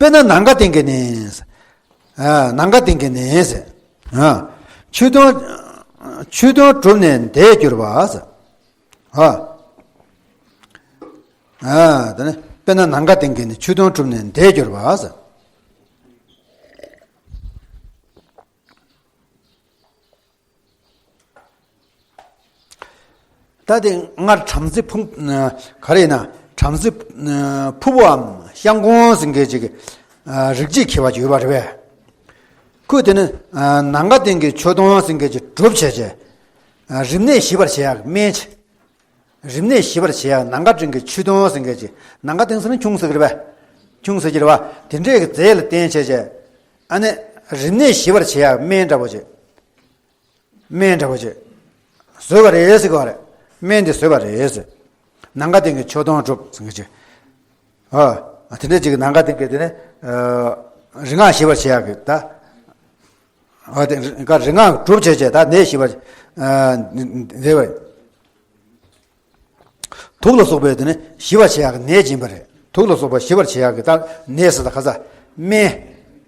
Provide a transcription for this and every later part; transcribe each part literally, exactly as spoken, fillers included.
དཔེར་ན་ནམ་མཁའ་སྟེང་གི་ནི། ཨ། ནམ་མཁའ་སྟེང་གི་ནི། ཨ། ཆོས་དོན། ཆོས་དོན་གྲུབ་ནས་འདས་གྱུར་པ། ཨ། ཨ། དེ་ནི་དཔེར་ན་ནམ་མཁའ་སྟེང་གི་ནི་ཆོས་དོན་གྲུབ་ནས་འདས་གྱུར་པ། ད་དེ་སྔར་བྲམ་ཟེ་ཕུང་། ག་རེ་ཡིན་ན། བྲམ་ཟེ་ཕུ་བོའམ་ཤམ་སྐོང་ཟེར་མཁན་ཅིག་གི་རིགས་རྒྱུད་མཁས་པ་ཅིག་ཡོད་པ་རེད་པས། ཁོས་དེ་ནི་ནམ་མཁའ་སྟེང་གི་ཆོས་དོན་ཟེར་མཁན་ཅིག་སྒྲུབ་བྱས་བྱས། རིམས་ནད་ཞི་བར་བྱེད་ཡག་སྨན་ཅིག་རིམས་ནད་ཞི་བར་བྱེད་ཡག་ནམ་མཁའ་སྟེང་གི་ཆོས་དོན་ཟེར་མཁན་ཅིག་ནམ་མཁའ་སྟེང་ཟེར་ན་ཁྱུང་ཟེར་གི་རེད་པས། ཁྱུང་ཟེར་གྱི་རེད་པ། དེ་འདྲའི་གི་རྫས་ལ་བརྟེན་བྱས་བྱས། ཨ་ནི་རིམས་ནད་ཞི་བར་བྱེད་ཡག་སྨན་འདྲ་པོ་ཅིག་སྨན་འདྲ་པོ་ཅིག་བཟོས་པ་རེད་ཟེར་གི་རེད། སྨན་དེ་བཟོས་པ་རེད་ཟེར། ནམ་མཁའ་སྟེང་གི་ཆོས་དོན་གྲུབ་ཟེར་མཁན་ཅིག་ཨ། དེ་འདྲ་ཅིག་ནམ་མཁའ་སྟེང་གི་དེ་ནི། ཨ། རིམས་ནད་ཞི་བར་བྱེད་ཡག་གི་ད། ཨ། དེ་རིམས་ནད་གྲུབ་བྱས་བྱས་ད་ནད་ཞི་བར། ཨ། འདས་པ། དུག་ལ་སོགས་པའི་དེ་ནི་ཞི་བར་བྱེད་ཡག་གི་ནད་སྦྱིན་པ་རེད། དུག་ལ་སོགས་པ་ཞི་བར་བྱེད་ཡག་གི་ད་ནད་ཟེར་ད་ག་ས། སྨན།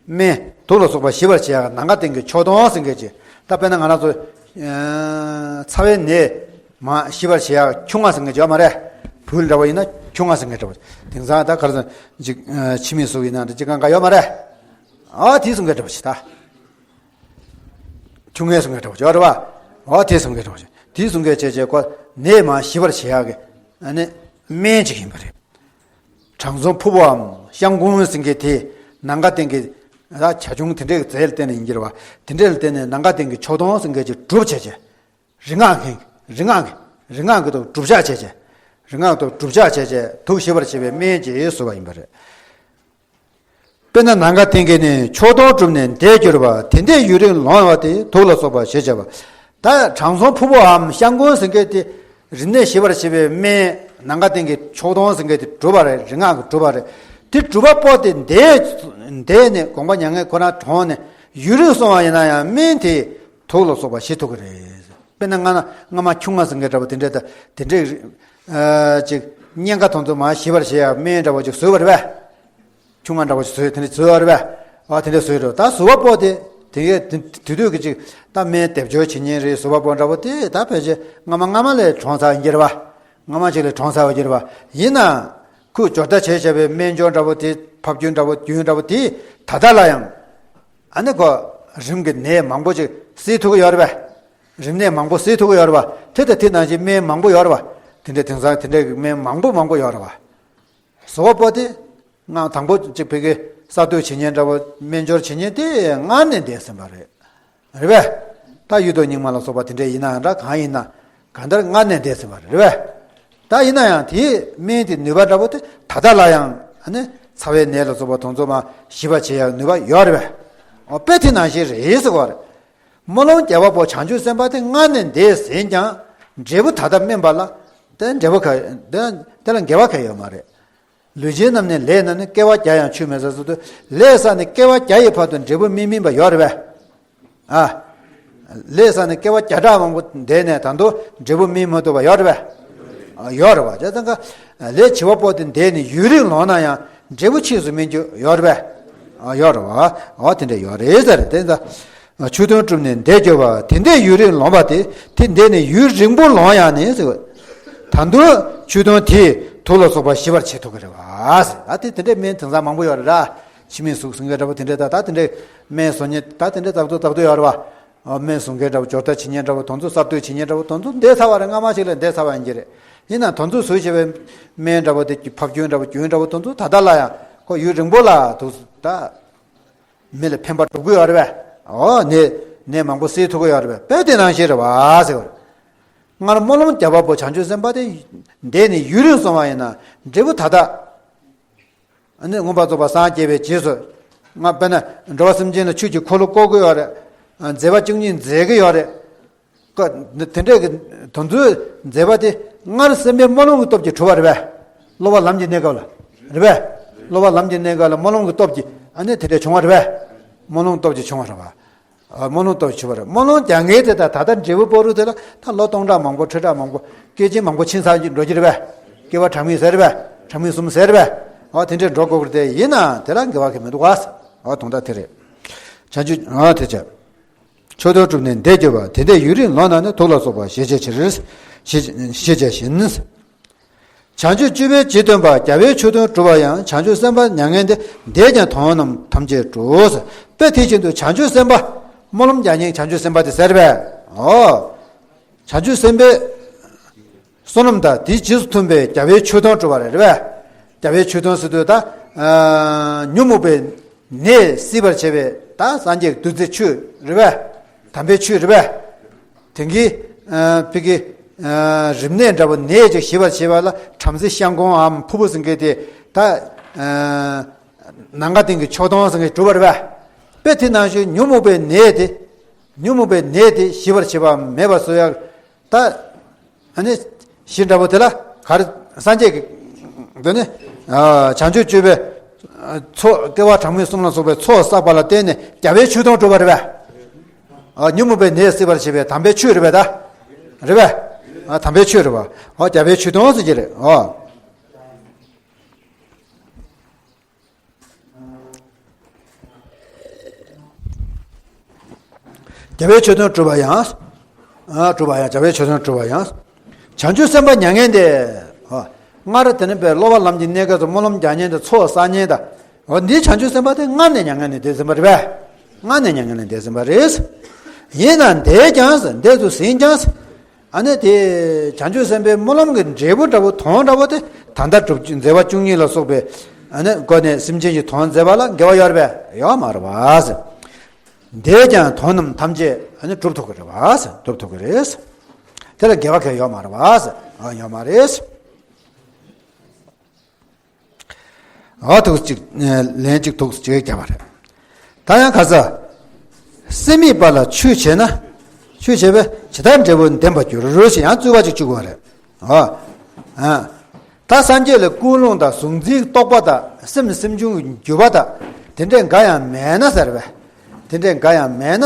སྨན། དུག་ལ་སོགས་པ་ཞི་བར་བྱེད་ཡག་གི་ནམ་མཁའ་སྟེང་གི་ཆོས་དོན་ཟེར་མཁན་ཅིག་ད་དཔེར་ན་ང་རང་ཚོ། ཨ། ཚ་བའི་ནད་མར་ཞི་བར་བྱེད་ཡག་ཁྱུང་ང་ཟེར་མཁན་ཅིག་ཡོད་མ་རེད། བོད་ལ་འདྲ་པོ་ཡིན་ན་ཁྱུང་ང་ཟེར་མཁན་འདྲ་པོ། དེང་སང་ད་ག་རེ་ཟེར་ཅིག་ཨ། ཕྱི་མིག་ཟུག་ཡིན་ན་འདྲ་ཅིག་གང་ག་ཡོད་མ་རེད། ཨ། དེ་ཟེར་མཁན་འདྲ་པོ་ཅིག་ད། ཁྱུང་ངན་ཟེར་མཁན་འདྲ་པོ་ཅིག་ཡོད་རེད་པ། ཨོ། དེ་ཟེར་མཁན་འདྲ་པོ་ཅིག་དེ་ཟེར་མཁན་བྱས་བྱས་ཁོ་ནད་མར་ཞི་བར་བྱེད་ཡག་གི། ཨ་ནི་སྨན་ཅིག་ཡིན་པ་རེད། དྲང་སྲོང་ཕུ་བོའམ་ཤམ་སྐོང་ཟེར་མཁན་དེ་ནམ་མཁའ་སྟེང་གི། ད་བྱ་ཁྱུང་དེ་འདྲའི་རྫས་ལ་བརྟེན་ནས་ཡིན་གྱི་རེད་པ། དེ་འདྲ་ལ་བརྟེན་ནས་ནམ་མཁའ་སྟེང་གི་ཆོས་དོན་ཟེར་མཁན་ཅིག་སྒྲུབ་བྱས་བྱས། རིམས་ནད་ཀྱི། རིམས་ནད་ཀྱི། རིམས་ནད་ཀྱི་དུག་སྒྲུབ་བྱ་བྱས་བྱས། རིམས་ནད་ཀྱི་དུག་སྒྲུབ་བྱ་བྱས་བྱས་དུག་ཞི་བར་བྱེད་པའི་སྨན་ཅིག་བཟོས་པ་ཡིན་པ་རེད། དཔེར་ན་ནམ་མཁའ་སྟེང་གི་ནི་ཆོས་དོན་གྲུབ་ནས་འདས་གྱུར་པ། དེ་འདས་ཡུན་རིང་ལོངས་པ་དེ་དུག་ལ་སོགས་པ་ཞེས་བྱ་བ། ད་དྲང་སྲོང་ཕུ་བོའམ་ཤམ་སྐོང་ཟེར་མཁན་དེ་རིམས་ནད་ཞི་བར་བྱེད་པའི་སྨན། ནམ་མཁའ་སྟེང་གི་ཆོས་དོན་ཟེར་མཁན་དེ་གྲུབ་པ་རེད། རིམས་ནད་ཀྱི་གྲུབ་པ་རེད། དེ་གྲུབ་པ་པོ་དེ་འདས། འདས་ནས་དགོངས་པ་མྱ་ངན་ཁོ་རང་གྲོངས་ནས་ཡུན་རིང་སོང་བ་ཡིན་ན་ཡང་སྨན་དེ་དུག་ལ་སོགས་པ་ཞི་ཐུབ་ཀྱི་རེད། དཔེར་ན་སྔ་ན་སྔ་མ་ཁྱུང་ང་ཟེར་མཁན་འདྲ་པོ་དེ་འདྲ་ད་དེ་འདྲའི། ཨ། ཅིག་གཉན་ཁ་དེ་ཚོ་མར་ཞི་བར་བྱེད་ཡག་སྨན་འདྲ་པོ་ཅིག་བཟོས་པ་རེད་པས། ཁྱུང་ང་འདྲ་པོ་ཞིག་བཟོས། དེ་འདྲ་བཟོས་པ་རེད་པས། ཨ། དེ་འདྲ་བཟོས་རེད། ད་བཟོ་བ་པོ་དེ་དེ་གའི་དེ་དེ་དུས་ཀྱི་ཅིག་ད་སྨན་སྡེབ་སྦྱོར་བྱེད་མཁན་རེད། བཟོ་བ་པོ་འདྲ་པོ་དེ་ད་ཕལ་ཆེར་སྔ་མ་སྔ་མ་ལས་གྲོངས་ཚར་ཡིན་གྱི་རེད་པ། སྔ་མ་ཅིག་ལས་གྲོངས་ཚར་བ་ཡིན་གྱི་རེད་པ། ཡིན་ནའང་ཁོས་སྦྱོར་རྟ་བྱས་བྱས་པའི་སྨན་སྦྱོར་འདྲ་པོ་དེ། ཕབ་རྒྱུན་འདྲ་པོ། རྒྱུན་འདྲ་པོ་དེ་ད་ལྟ་ལ་ཡང་། ཨ་ནི་ཁོ་རིམས་ཀྱི་ནད་མང་པོ་ཅིག་སེལ་ཐུབ་ཀྱི་ཡོད་རེད་པས། རིམས་ནད་མང་པོ་སེལ་ཐུབ་ཀྱི་ཡོད་རེད་པ། དེ་དང་དེ་ནང་བཞིན་སྨན་མང་པོ་ཡོད་རེད་པ། དེ་འདྲའི་དེང་སང་དེ་འདྲའི་སྨན་མང་པོ་མང་པོ་ཡོད་རེད་པ། བཟོ་བ་པོ་དེ། ང་དང་པོ་གཅིག་ཕ་གི་གསར་གཏོད་བྱེད་མཁན་འདྲ་པོ། སྨན་སྦྱོར་བྱེད་མཁན་དེ་སྔར་ནས་འདས་ཟིན་པ་རེད། རེད་པས། ད་གཡུ་ཐོག་སྙིགས་མ་ལ་སོགས་པ་དེ་འདྲ་ཡིན་ནའང་འདྲ། གང་ཡིན་ན་གང་ལྟར་སྔར་ནས་འདས་ཟིན་པ་རེད། རེད་པས། ད་ཡིན་ན་ཡང་དེའི་སྨན་དེ་ནུས་པ་འདྲ་པོ་དེ་ད་ལྟ་ལ་ཡང་། ཨ་ནི་ཚ་བའི་ནད་ལ་སོགས་པ་དེ་ཚོ་མར་ཞི་བ་བྱེད་ཡག་ནུས་པ་ཡོད་རེད་པས། འོ། དཔེ་དེ་ནང་བཞིན་རེད་ཟེར་གོ་རེད། སྨོན་ལམ་རྒྱག་པ་པོ་བྱང་ཆུབ་སེམས་དཔའ་དེ་སྔར་ནས་འདས་ཟིན་ཀྱང་འབྲས་བུ་ད་ལྟ་སྨིན་པ་ལ་དེ་འབྲས་བུ་ག་དེ་དེ་ལ་འགལ་བ་གང་ཡང་ཡོད་མ་རེད། ལུས་ཅན་རྣམས་ནི་ལས་རྣམས་ནི། སྐྱེ་བ་བརྒྱ་ཡང་ཆུད་མི་ཟ་ཟེར་དུས། ལས་བསགས་ནས་སྐྱེ་བ་བརྒྱ་ཡི་བར་དུ་འབྲས་བུ་སྨིན་སྨིན་པ་ཡོད་རེད་པས། ཨ། ལས་བསགས་ནས་སྐྱེ་བ་བརྒྱ་ཕྲག་མང་པོ་འདས་ནས་ད་དུང་འབྲས་བུ་སྨིན་མི་ཐུབ་པ་ཡོད་རེད་པས། ཨ། ཡོད་རེད་པ། བྱས་ཙང་ཀ་ལས་བྱེད་པ་པོ་དེ་འདས་ནས་ཡུན་རིང་ལོངས་ན་ཡང་འབྲས་བུ་ཕྱིས་སུ་སྨིན་རྒྱུ་ཡོད་རེད་པས། ཨ། ཡོད་རེད་པ། འོ། དེ་འདྲ་ཡོད་རེད་ཟེར། དེ་ཚོ། ཆོས་དོན་གྲུབ་ནས་འདས་གྱུར་པ། དེ་འདས་ཡུན་རིང་ལོངས་པ་དེ། དེ་འདས་ནས་ཡུན་རིང་པོ་ལོངས་ཡང་ནི་ཟེར་བ། ད་དུང་ཆོས་དོན་དེས་དུག་ལ་སོགས་པ་ཞི་བར་བྱེད་ཐུབ་ཀྱི་རེད་པ། ཟེར། ད་དེ་དེ་འདྲའི་སྨན་དེང་སང་མང་པོ་ཡོད་རེད་ར། ཕྱི་མིག་ཟུག་ཟེར་མཁན་འདྲ་པོ་དེ་འདྲའི། ད་ད་དེ་འདྲའི་སྨན་བཟོ་མཁན་ད་དེ་འདྲའི་ཙག་ཙུག་ཙག་ཙུག་ཡོད་རེད་པ། ཨ། སྨན་བཟོ་མཁན་འདྲ་པོ། སྦྱོར་རྟ་བྱེད་མཁན་འདྲ་པོ། དེ་ཚོ་གསར་གཏོད་བྱེད་མཁན་འདྲ་པོ། དེ་ཚོ་འདས་ཚར་བ་རེད། སྔ་མ་ཞིག་ལ་འདས་ཚར་བ་ཡིན་གྱི་རེད། ཡིན་ནའང་དེ་ཚོས་བཟོས་བྱས་པའི་སྨན་འདྲ་པོ་དེ། ཕབ་རྒྱུན་འདྲ་པོ། རྒྱུན་འདྲ་པོ་དེ་ཚོ་ད་ལྟ་ལ་ཡང་ཁོ་ཡུན་རིང་པོ་ལ་དུག་ད། མི་ལ་ཕན་པ་སྒྲུབ་ཀྱི་ཡོད་རེད་པས། འོ། ནད་ནད་མང་པོ་སེལ་ཐུབ་ཀྱི་ཡོད་རེད་པས། དཔེ་དེ་ནང་བཞིན་རེད་པ་ཟེར་བ་རེད། སྔར་སྨོན་ལམ་བརྒྱབ་པ་པོ་བྱང་ཆུབ་སེམས་དཔའ་དེ་འདས་ནས་ཡུན་རིང་སོང་བ་ཡིན་ན་འབྲས་བུ་ད་ལྟ། ཨ་ནི་མངོན་པར་རྫོགས་པར་སངས་རྒྱས་པའི་རྗེས་སུ། ང་། དཔེར་ན་འགྲོ་བ་སེམས་ཅན་ལ་ཆོས་ཀྱི་འཁོར་ལོ་བསྐོར་གྱི་ཡོད་རེད། མཛད་པ་བཅུ་གཉིས་མཛད་ཀྱི་ཡོད་རེད། ཀ་དེ་འདྲས་ཀྱི་དོན་ཚུལ་མཛད་པ་དེ་སྔར་སེམས་པའི་སྨོན་ལམ་གྱི་སྟོབས་ཀྱིས་གྲུབ་པ་རེད་པས། སློབ་པ་ལམ་གྱི་གནས་སྐབས་ལ། རེད་པས། སློབ་པ་ལམ་གྱི་གནས་སྐབས་ལ་སྨོན་ལམ་གྱི་སྟོབས་ཀྱིས་ཨ་ནི་དེ་འདྲས་བྱུང་བ་རེད་པས། སྨོན་ལམ་སྟོབས་ཀྱིས་བྱུང་བ་རེད་པ། ཨ། སྨོན་ལམ་སྟོབས་ཀྱིས་བྱུང་བ་རེད། སྨོན་ལམ་རྒྱག་མཁན་དེ་དག་ད་ལྟ་འབྲས་བུ་སྤོ་རུ་དེ་ལ་ད་ལོ་སྟོང་ཕྲག་མང་པོ། ཁྲི་ཕྲག་མང་པོ། སྐྱེས་ཆེན་མང་པོ་ཕྱིན་ཚར་འགྲོ་གི་རེད་པས། སྐྱེ་བ་གྲངས་མེད་ཟེར་རེད་པས། གྲངས་མེད་གསུམ་ཟེར་རེད་པས། ཨོ་དེ་འདྲས་འགྲོ་དགོས་ཀྱི་རེད། དེ་ཡིན་ནའང་དེ་ལ་འགལ་བ་གང་ཡང་མི་འདུག་ག། ཨོ་དོན་དག་དེ་རེད། བྱང་ཆུབ་ཨོ་དེ་བྱས། མཆོད་དོན་གྲུབ་ནས་འདས་གྱུར་པ། དེ་འདྲས་ཡུན་རིང་ལོ་ན་ནི། དུག་ལ་སོགས་པ་ཞེས་བྱའི་ཕྱིར། ཞེས་ཞེས་བྱ་བཞིན། བྱང་ཆུབ་སྤྱོད་པའི་རྗེས་སྟོན་པ། རྒྱལ་བའི་ཆོས་དོན་གྲུབ་པ་ཡང་། བྱང་ཆུབ་སེམས་དཔའ་མྱ་ངན་འདས། འདས་ཀྱང་དོན་རྣམས་ཐམས་ཅད་གྲུབ། དཔེ་དེ་བཞིན་དུ་བྱང་ཆུབ་སེམས་དཔའ། སྨོན་ལམ་རྒྱག་མཁན་བྱང་ཆུབ་སེམས་དཔའ་དེ་ཟེར་བས། ཨོ། བྱང་ཆུབ་སེམས་དཔའི་བསོད་ནམས་དང་དེའི་རྗེས་སུ་མཐུན་པའི་རྒྱལ་བའི་ཆོས་དོན་གྲུབ་པ་རེད་བས། རྒྱལ་བའི་ཆོས་དོན་ཟེར་དུས་ད། ཨ། ཉོན་མོངས་པའི་ནད་སེལ་བར་བྱེད་པའི་ད་སངས་རྒྱས་བདུད་རྩིའི་ཆོས་རེད་བས། དམ་པའི་ཆོས་རེད་བས། དེང་གི། ཨ། ཕ་གི། ཨ། རིམས་ནད་འདྲ་པོ་ནད་ཅིག་ཞི་བར་བྱེད་པ་ལ་བྲམ་ཟེ་ཤ་འཁོན་འམ་ཕུར་བུ་ཟེར་མཁན་དེ་ད། ཨ། ནམ་མཁའ་སྟེང་གི་མཆོག་དོན་ཟེར་མཁན་གྲུབ་པ་རེད་བས། དཔེ་དེ་ནང་བཞིན་ཉོན་མོངས་པའི་ནད་དེ། ཉོན་མོངས་པའི་ནད་དེ་ཞི་བར་བྱེད་པ་མེད་པ་བཟོ་ཡག་ད། ཨ་ནི། ཞི་འདྲ་པོ་དེ་ལ་ག་རེ་སངས་རྒྱས་ཀྱི། འདི་ནི། ཨ། བྱང་ཆུབ་སྤྱོད་པའི། ཨ། ཚོགས་སྐལ་བ་གྲངས་མེད་གསུམ་ལ་སོགས་པའི་ཚོགས་བསགས་པ་ལ་བརྟེན་ནས་རྒྱལ་བའི་ཆོས་དོན་གྲུབ་པ་རེད་པས། ཨ། ཉོན་མོངས་པའི་ནད་སེལ་བར་བྱེད་པའི་དམ་པའི་ཆོས་རེད་པས་ད། རེད་པས། ཨ། དམ་པའི་ཆོས་རེད་པ། ཨོ་རྒྱལ་བའི་ཆོས་དོན་ཟེར་གྱི་རེད། ཨོ། རྒྱལ་བའི་ཆོས་དོན་གྲུབ་པ་ཡང་། ཨ། གྲུབ་པ་ཡང་། རྒྱལ་བའི་ཆོས་དོན་གྲུབ་པ་ཡང་། བྱང་ཆུབ་སེམས་དཔའ་མྱ་ངན་འདས། ཨ། སྔར་དེ་ནས་པའི་སློབ་པ་ལམ་གྱི་གནས་སྐབས་སུ་སྨོན་ལམ་རྒྱག་མཁན་དང་ཚོགས་བསགས་མཁན་དང་། འོ་འདིའི་བྱང་ཆུབ་སེམས་དཔའ་དེ་སྔར་ནས་མྱ་ངན་ལས་འདས་ཟིན་པ་རེད་པས། སྔར་ནས་མྱ་ངན་ལས་འདས་ཟིན་པ་རེད། ཡིན་ནའང་འདས་ཀྱང་། འདས་སུ་ཟིན་ཀྱང་། ཨ་ནི་དེ་བྱང་ཆུབ་སེམས་དཔའི་སྨོན་ལམ་གྱི་འབྲས་བུ་འདྲ་པོ་དོན་འདྲ་པོ་དེ་ད་ལྟ་སྒྲུབ་མཛད་པ་བཅུ་གཉིས་ལ་སོགས་པའི་ཨ་ནི་སྒོ་ནས་སེམས་ཅན་གྱི་དོན་མཛད་པ་ལ་འགལ་བ་ཡོད་རེད་པས། ཡོད་མ་རེད་པ། འདས་ཀྱང་དོན་རྣམས་ཐམས་ཅད་ཨ་ནི་གྲུབ་ཐུབ་ཀྱི་རེད་པ། གྲུབ་ཐུབ་ཀྱི་རེད། དེ་ལ་འགལ་བ་གང་ཡང་ཡོད་མ་རེད་པ། ཨ། ཡོད་མ་རེད། ཨ། ཐུགས་གཅིག་ལན་གཅིག་ཐུགས་གཅིག་བརྒྱབ་པ་རེད། ད་ཡང་ཁ་ས། སེམས་མེད་པ་ལ་ཆོས་བྱས་ན། ཆོས་བྱས་པས་ཇི་ལྟར་འབྲས་བུ་ལྡན་པར་འགྱུར་ཞེས་ཡང་རྩོད་པ་ཅིག་བཅུག་པ་རེད། ཨ། ཨ། ད་སངས་རྒྱས་ལ་ཀུན་སློང་དང་གཟུང་འཛིན་རྟོག་པ་དང་སེམས་སེམས་བྱུང་གི་འགྱུར་བ་དང་དེ་འདྲས་འགའ་ཡང་མེད་ན་ཟེར་བས། དེ་འདྲས་འགའ་ཡང་མེད་ན།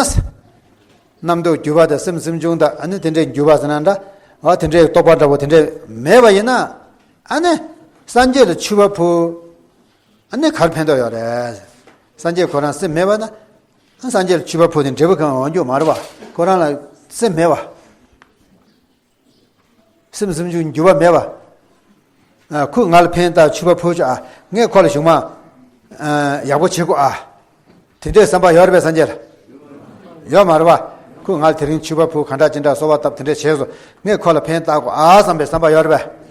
རྣམ་རྟོག་འགྱུར་བ་དང་སེམས་སེམས་བྱུང་དང་ཨ་ནི་དེ་འདྲས་འགྱུར་བ་ཟེར་ན་འདྲ། ཨ། དེ་འདྲས་རྟོག་པ་འདྲ་པོ་དེ་འདྲས་མེད་པ་ཡིན་ན། ཨ་ནི། སངས་རྒྱས་ལ་མཆོད་པ་ཕུལ། ཨ་ནི་ག་རེ་ཕན་ཐོགས་ཡོད་རེད། སངས་རྒྱས་ཁོ་རང་སེམས་མེད་པ་ན། ཨ། སངས་རྒྱས་ལ་མཆོད་པ་ཕུལ་ནས་འབྲས་བུ་གང་ཡང་འོང་རྒྱུ་མ་རེད་པ། ཁོ་རང་ལ་སེམས་མེད་པ། སེམས་སེམས་བྱུང་འགྱུར་བ་མེད་པ། ཨ། ཁོས་ང་ལ་ཕན་བཏགས་མཆོད་པ་ཕུལ་ཆོག་ཨ། ངས་ཁོ་ལ་གཞུག་མ། ཨ། ཡག་པོ་བྱེད་དགོས་ཨ། དེ་འདྲའི་བསམ་པ་ཡོད་རེད་པས་སངས་རྒྱས་ལ། ཡོད་མ་རེད་པ། ཁོས་ང་ལ་དེ་རིང་མཆོད་པ་ཕུལ། གང་འདྲ་ཅི་འདྲ་གསོལ་བ་བཏབ། དེ་འདྲ་བྱས་སོང་། ངས་ཁོ་ལ་ཕན་བཏགས་དགོས་ཨ་བསམ་པའི་བསམ་པ་ཡོད་རེད་པས།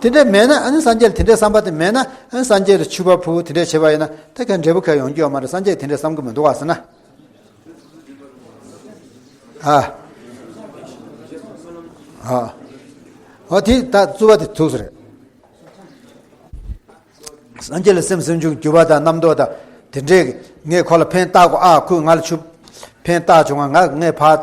དེ་འདྲ་མེད་ན་ཨ་ནི་སངས་རྒྱས་ལ་དེ་འདྲའི་བསམ་པ་དེ་མེད་ན་ཨ་ནི་སངས་རྒྱས་ལ་མཆོད་པ་ཕུལ་དེ་འདྲ་བྱས་པ་ཡིན་ན་ད་ག་འབྲས་བུ་ག་ཡོང་རྒྱུ་ཡོད་མ་རེད། སངས་རྒྱས་དེ་འདྲ་བསམ་གི་མི་འདུག་ག་ཟེར་ན། ཨ། ཨ། ཨ། དེ་ད་རྩོད་པ་དེ་ཐུག་སོང་རེད། སངས་རྒྱས་ལ་སེམས་སེམས་བྱུང་འགྱུར་བ་དང་རྣམ་རྟོག་དང་དེ་འདྲས་ངས་ཁོ་ལ་ཕན་བཏགས་དགོས་ཨ། ཁོས་ང་ལ་ཆུ་ཕན་བཏགས་བྱུང་ང་ང་ངས་ཕར་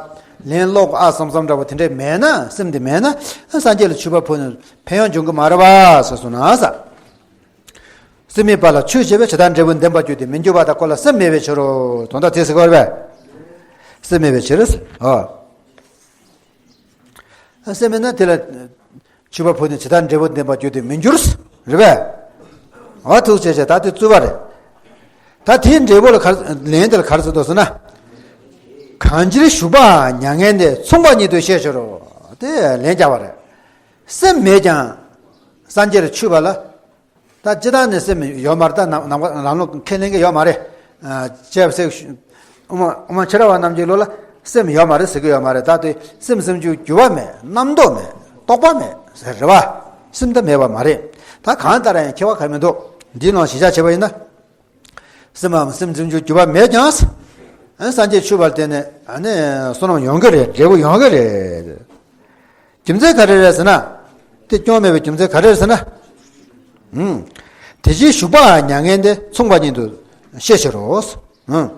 ལན་སློག་དགོས་ཨ་བསམ་བསམ་འདྲ་པོ་དེ་འདྲས་མེད་ན། སེམས་དེ་མེད་ན་སངས་རྒྱས་ལ་མཆོད་པ་ཕུལ་ནས་ཕན་ཡོན་འབྱུང་གི་མ་རེད་པ་ཟེར་སོང་ན་ས། སེམས་མེད་པ་ལ་ཆོས་བྱས་པས་ཇི་ལྟར་འབྲས་བུ་ལྡན་པར་འགྱུར་ཏེ་མི་འགྱུར་བ་དང་། ཁོ་ལ་སེམས་མེད་པའི་ཕྱིར་རོ། དོན་དག་དེ་ཟེར་གི་རེད་པས། སེམས་མེད་པའི་ཕྱིར། ཨ། སེམས་མེད་ན་དེ་ལ་མཆོད་པ་ཕུལ་ནས་ཇི་ལྟར་འབྲས་བུ་ལྡན་པར་འགྱུར་ཏེ་མི་འགྱུར། རེད་པས། ཨ། ཐུགས་རྗེ་ཆེ། ད་དེ་རྩོད་པ་རེད། ད་དེའི་འབྲས་བུ་ལ་ག་རེ་ལན་དེ་ལ་ག་རེ་ཟེར་འདུག་ཟེར་ན། གང་ཕྱིར་ཞུགས་པའང་མྱ་ངན་འདས། མཚུངས་པ་ཉིད་དུ་ཤེས་ཕྱིར་རོ། དེ་ལན་རྒྱག་པ་རེད། སེམས་མེད་ཀྱང་སངས་རྒྱས་ལ་མཆོད་པ་ལ། ད་སྤྱིར་བཏང་ནས་སེམས་ཡོད་མ་རེད། ད་ནམ་ནམ་ལམ་ལུགས་ཁས་ལེན་གྱི་ཡོད་མ་རེད། ཨ། ཅེས་ཟེར། དབུ་མ་དབུ་མ་ཕྱི་རབས་པ་རྣམས་ཀྱི་ལུགས་ལ་སེམས་ཡོད་མ་རེད་ཟེར་གྱི་ཡོད་མ་རེད། ད་དེ་སེམས་སེམས་བྱུང་འགྱུར་བ་མེད། རྣམ་རྟོག་མེད། རྟོག་པ་མེད་ཟེར་རེད་པ། སེམས་དེ་མེད་པ་མ་རེད། ད་གང་ལྟར་ཡང་ཁྱད་པར་གང་མི་འདུག་འདིའི་ནང་གཞི་བཞག་བྱས་པ་ཡིན་ན། སེམས་པའམ་སེམས་སེམས་བྱུང་འགྱུར་བ་མེད་ཀྱང་། ཨ། སངས་རྒྱས་མཆོད་པར་བརྟེན་ནས་ཨ་ནི་བསོད་ནམས་ཡོང་གི་རེད། འབྲས་བུ་ཡོང་གི་རེད། རྒྱུ་མཚན་ག་རེ་རེད་ཟེར་ན། དེ་སྐྱོན་མེད་པའི་རྒྱུ་མཚན་ག་རེ་རེད་ཟེར་ན། ཨུམ། དེ་ཕྱིར་ཞུགས་པའང་མྱ་ངན་འདས། མཚུངས་པ་ཉིད་དུ་ཤེས་ཕྱིར་རོ། ཨུམ།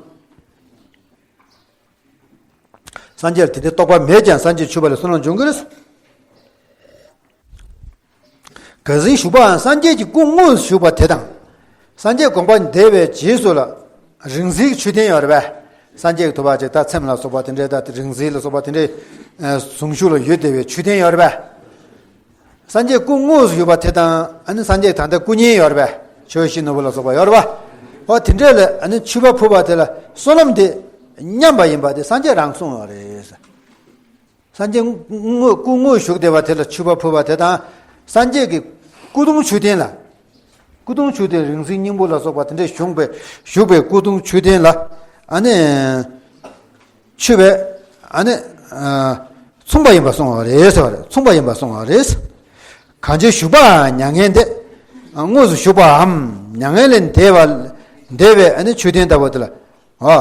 སངས་རྒྱས་ལ་དེ་འདྲའི་རྟོག་པ་མེད་ཀྱང་སངས་རྒྱས་མཆོད་པ་ལས་བསོད་ནམས་འབྱུང་གི་རེད། གང་ཞིག་ཞུགས་པའང་སངས་རྒྱས་ཀྱི་སྐུ་དངོས་སུ་བཞུགས་པ་དེ་དང་། སངས་རྒྱས་དགོངས་པ་འདས་པའི་རྗེས་སུ་ལ་རིང་བསྲེལ་གྱི་ཆོས་ལྡན་ཡོད་རེད་པས། སངས་རྒྱས་ཀྱི་ཐུབ་པ་ཅིག་ད་ཚེམས་ལ་སོགས་པ་དེ་འདྲའི་ད་རིང་བསྲེལ་ལ་སོགས་པ་དེ་འདྲའི་ཨ་གཟུངས་གཞུག་ལ་ཡོད་བསྡད་པའི་ཆོས་ལྡན་ཡོད་རེད་པས། སངས་རྒྱས་སྐུ་དངོས་སུ་བཞུགས་པ་དེ་དང་ཨ་ནི་སངས་རྒྱས་ད་ལྟ་སྐུ་བརྙན་ཡོད་རེད་ ཆོས་བཞི་ནོར་བུ་ལ་སོགས་པ་ཡོད་རེད་པ། འོ་དེ་འདྲས་ལ་ཨ་ནི་མཆོད་པ་ཕུལ་བ་དེ་ལ་བསོད་ནམས་དེ་མཉམ་པ་ཡིན་པ་དེ་སངས་རྒྱས་རང་གསུངས་པ་རེད། སངས་རྒྱས་དངོས་སྐུ་དངོས་བཞུགས་བསྡད་པ་དེ་ལ་མཆོད་པ་ཕུལ་བ་དེ་དང་། སངས་རྒྱས་ཀྱི་སྐུ་གདུང་མཆོད་རྟེན་ལ། སྐུ་གདུང་མཆོད་རྟེན་རིག་འཛིན་སྙིང་པོ་ལ་སོགས་པ་དེ་འདྲས་བཞུགས་པའི་བཞུགས་པའི་སྐུ་གདུང་མཆོད་རྟེན་ལ་ཨ་ནི་མཆོད་པའི་ཨ་ནི་མཚུངས་པ་ཡིན་པ་གསུངས་པ་རེད་ཟེར་བ་རེད། མཚུངས་པ་ཡིན་པ་གསུངས་པ་རེད། གང་ཕྱིར་བཞུགས་པ་མྱ་ངན་འདས། དངོས་སུ་བཞུགས་པའམ་མྱ་ངན་ལས་འདས་པ་འདས་པའི་ཨ་ནི་མཆོད་རྟེན་ལྟ་བུ་དེ་ལ། ཨ།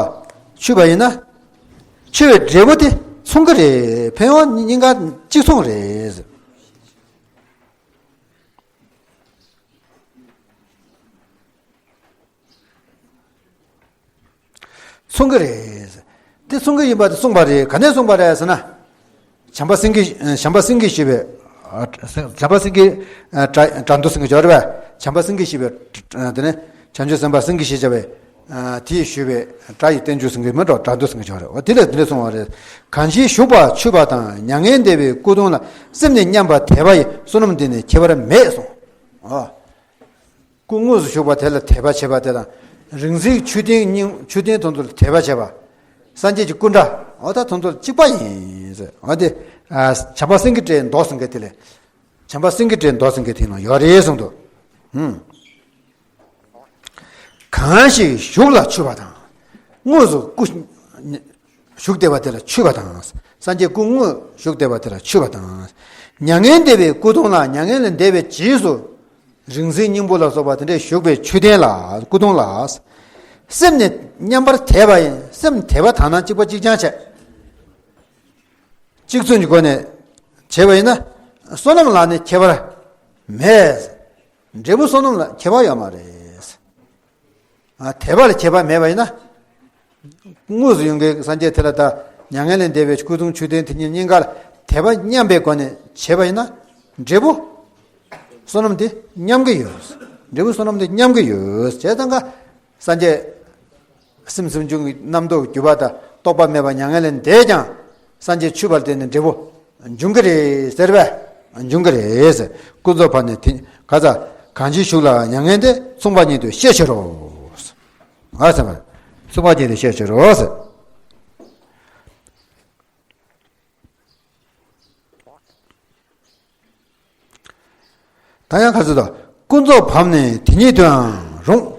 མཆོད་པ་ཡིན་ན། མཆོད་པའི་འབྲས་བུ་དེ་མཚུངས་ཀྱི་རེད། ཕན་ཡོན་གཉིས་ཀ་གཅིག་མཚུངས་རེད། མཚུངས་ཀྱི་རེད། དེ་མཚུངས་ཀྱི་ཡིན་པ་དེ་གསུངས་པ་རེད། ག་ནས་གསུངས་པ་རེད་ཟེར་ན། བྱམས་པ་སེང་གེ། བྱམས་པ་སེང་གེ་ཞེས་པའི། བྱམས་པ་སེང་གེ། དགྲ་དགྲ་འདུལ་སེང་གེ་ཅོག་རེད་པས། བྱམས་པ་སེང་གེ་ཞེས་པའི། དེ་ནས་བྱང་ཆུབ་སེམས་དཔའ་སེང་གེ་ཞེས་བྱ་བའི། དེས་ཞུས་པའི་དགྲ་ཡི་བསྟན་བཅོས་ཟེར་མཁན་མེད་འགྲོ། དགྲ་འདུལ་ཟེར་མཁན་ཅོག་རེད། འོ་དེ་ལས་དེ་འདྲ་གསུངས་པ་རེད། གང་ཕྱིར་བཞུགས་པ་མཆོད་པ་དང་། མྱ་ངན་འདས་པའི་སྐུ་གདུང་ལ། སེམས་ནི་མཉམ་པ་དད་པ་ཡི། བསོད་ནམས་འདི་ནི་ཁྱད་པར་མེད་གསུངས། ཨོ། སྐུ་དངོས་སུ་བཞུགས་པ་དེ་ལ་དད་པ་བྱེད་པ་དེ་དང་། རིག་འཛིན་མཆོད་རྟེན་སྙིང་མཆོད་རྟེན་དེ་ཚོ་ལ་དད་པ་བྱེད་པ། སངས་རྒྱས་ཀྱི་སྐུ་འདྲ། འོ་ད་དེ་ཚོ་ལ་གཅིག་པ་ཡིན་ཟེར། འོ་དེ། བྱམས་པ་སེང་གེ་སྒྲའི་མདོ་ཟེར་མཁན་དེ་ལས། བྱམས་པ་སེང་གེ་སྒྲའི་མདོ་ཟེར་མཁན་དེ་ནང་ཡོད་རེད་གསུངས་འདུག། ཧུམ། གང་ཞིག་བཞུགས་ལ་མཆོད་པ་དང་། དངོས་སུ་སྐུ་བཞུགས་བསྡད་པ་དེ་ལ་མཆོད་པ་དང་། སངས་རྒྱས་སྐུ་དངོས་བཞུགས་བསྡད་པ་དེ་ལ་མཆོད་པ་དང་། མྱ་ངན་འདས་པའི་སྐུ་གདུང་ལ། མྱ་ངན་ལས་འདས་པའི་རྗེས་སུ་རིག་འཛིན་སྙིང་པོ་ལ་སོགས་པ་དེ་འདྲས་བཞུགས་པའི་མཆོད་རྟེན་ལ། སྐུ་གདུང་ལ། སེམས་ནི་མཉམ་པར་དད་པ་ཡིན། སེམས་དད་པ་དག་ན་གཅིག་པ་གཅིག་རྐྱང་བྱས། གཅིག་མཚུངས་ཀྱི་སྒོ་ནས་བྱས་པ་ཡིན་ན། བསོད་ནམས་ལ་ནི་ཁྱད་པར་མེད། འབྲས་བུ་བསོད་ནམས་ལ་ཁྱད་པར་ཡོད་མ་རེད། ཨ། དད་པ་ལ་ཁྱད་པར་མེད་པ་ཡིན་ན། དངོས་སུ་ཡོང་མཁན་སངས་རྒྱས་དེ་ལ་ད་མྱ་ངན་ལས་འདས་པའི་སྐུ་གདུང་མཆོད་རྟེན་དེ་གཉིས་གཉིས་ཀ་ལ་དད་པ་མཉམ་པའི་སྒོ་ནས་བྱས་པ་ཡིན་ན། འབྲས་བུ་བསོད་ནམས་དེ་མཉམ་གྱི་ཡོད། འབྲས་བུ་བསོད་ནམས་དེ་མཉམ་གྱི་ཡོད། བྱས་ཙང་ཀ་སངས་རྒྱས་སེམས་སེམས་བྱུང་གི་རྣམ་རྟོག་གྱུར་པ་དང་རྟོག་པ་མེད་པ་མྱ་ངན་ལས་འདས་ཀྱང་། སངས་རྒྱས་མཆོད་པ་ལ་བརྟེན་ནས་འབྲས་བུ་འབྱུང་གི་རེད་ཟེར་བས། འབྱུང་གི་རེད་ཟེར། ཀུན་རྫོབ་བར་ནས་དེ་ག་ཚ། གང་ཕྱིར་བཞུགས་ལ་མྱ་ངན་འདས། མཚུངས་པ་ཉིད་དུ་ཤེས་བྱེད་རོ། ཨ་ཟེར་བ། མཚུངས་པ་ཉིད་དུ་ཤེས་བྱེད་རོ་ཟེར། ད་ཡང་ཁ་ཚུལ་དུ། ཀུན་རྫོབ་བམ་ནི་དེ་ཉིད་དུའང་རུང་།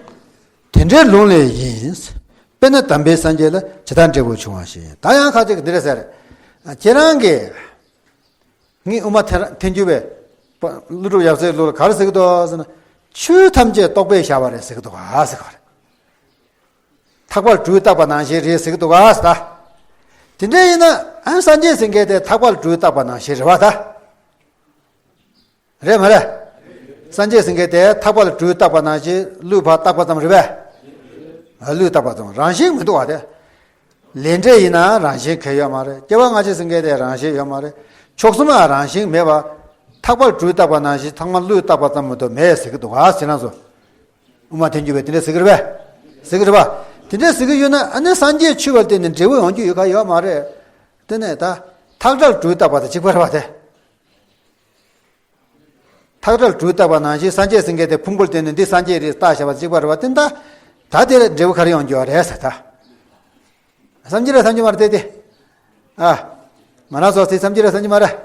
དེ་འདྲའི་ལུང་ལས་ཡིན། དཔེར་ན་དམ་པའི་སངས་རྒྱས་ལ། ཇི་ལྟར་འབྲས་བུ་འབྱུང་བ་བཞིན། ད་ཡང་ཁ་ཅིག་འདི་འདྲ་ཟེར། ཁྱེད་རང་གིས། ངས་དབུ་མ་ཐལ་ཐལ་འགྱུར་བའི་ཀླུ་སྒྲུབ་ཡབ་སྲས་ལུགས་ལ་ག་རེ་ཟེར་གི་འདུག་ཟེར་ན། ཆོས་ཐམས་ཅད་རྟོག་པས་བཞག་པ་རེད་ཟེར་གི་འདུག་ག་ཟེར་གི་རེད། ཐག་པ་ལ་སྦྲུལ་བཏགས་པ་ནང་བཞིན་རེད་ཟེར་གི་འདུག་ག་ཟེར་ད། དེ་འདྲ་ཡིན་ན་ཨ་སངས་རྒྱས་ཟེར་མཁན་དེ་ཐག་པ་ལ་སྦྲུལ་བཏགས་པ་ནང་བཞིན་རེད་བ་ད། རེད་མ་རེད། སངས་རྒྱས་ཟེར་མཁན་དེ་ཐག་པ་ལ་སྦྲུལ་བཏགས་པ་ནང་བཞིན་གླུད་ཕར་བཏགས་པ་ཙམ་རེད་པས། གླུད་བཏགས་པ་ཙམ། རང་བཞིན་མི་འདུག་བ་དེ། ལས་འབྲས་ཡིན་ན་རང་བཞིན་གང་ཡོད་མ་རེད། སྐྱེ་བ་སྔ་ཕྱི་ཟེར་མཁན་དེ་རང་བཞིན་ཡོད་མ་རེད། མཆོག་གསུམ་ལ་རང་བཞིན་མེད་པ། ཐག་པ་ལ་སྦྲུལ་བཏགས་པ་ནང་བཞིན་ཚང་མ་གླུད་བཏགས་པ་ཙམ་མ་གཏོགས་མེད་ཟེར་གི་འདུག་ག་ཟེར་ན་སོ། དབུ་མ་ཐལ་འགྱུར་བས་དེ་འདྲ་ཟེར་གི་རེད་པས། ཟེར་གི་རེད་པ། དེ་འདྲ་ཟེར་གི་ཡོད་ན་ཨ་ནི་སངས་རྒྱས་མཆོད་པ་ལ་བརྟེན་ནས་འབྲས་བུ་ཡོང་རྒྱུ་ཡོད་ག་ཡོད་མ་རེད། དེ་ནས་ད། ཐག་སྒྲ་ལ་སྦྲུལ་བཏགས་པ་དང་གཅིག་པ་རེད་པ་དེ། ཐག་སྒྲ་ལ་སྦྲུལ་བཏགས་པ་ནང་བཞིན་སངས་རྒྱས་ཟེར་མཁན་དེ་ཕུང་པོ་ལ་བརྟེན་ནས་འདི་སངས་རྒྱས་རེད་བཏགས་བཞག་པ་གཅིག་པ་རེད་པ། དེ་ད་དེ་ལ་འབྲས་བུ་ག་རེ་ཡོང་རྒྱུ་རེད་ཟེར་ད། བསམ་གྱི་རེད་བསམ་གྱི་མ་རེད་དེ་དེ། ཨ། ང་རང་ཚོ་དེ་བསམ་གྱི་རེད་བསམ་གྱི་མ་རེད།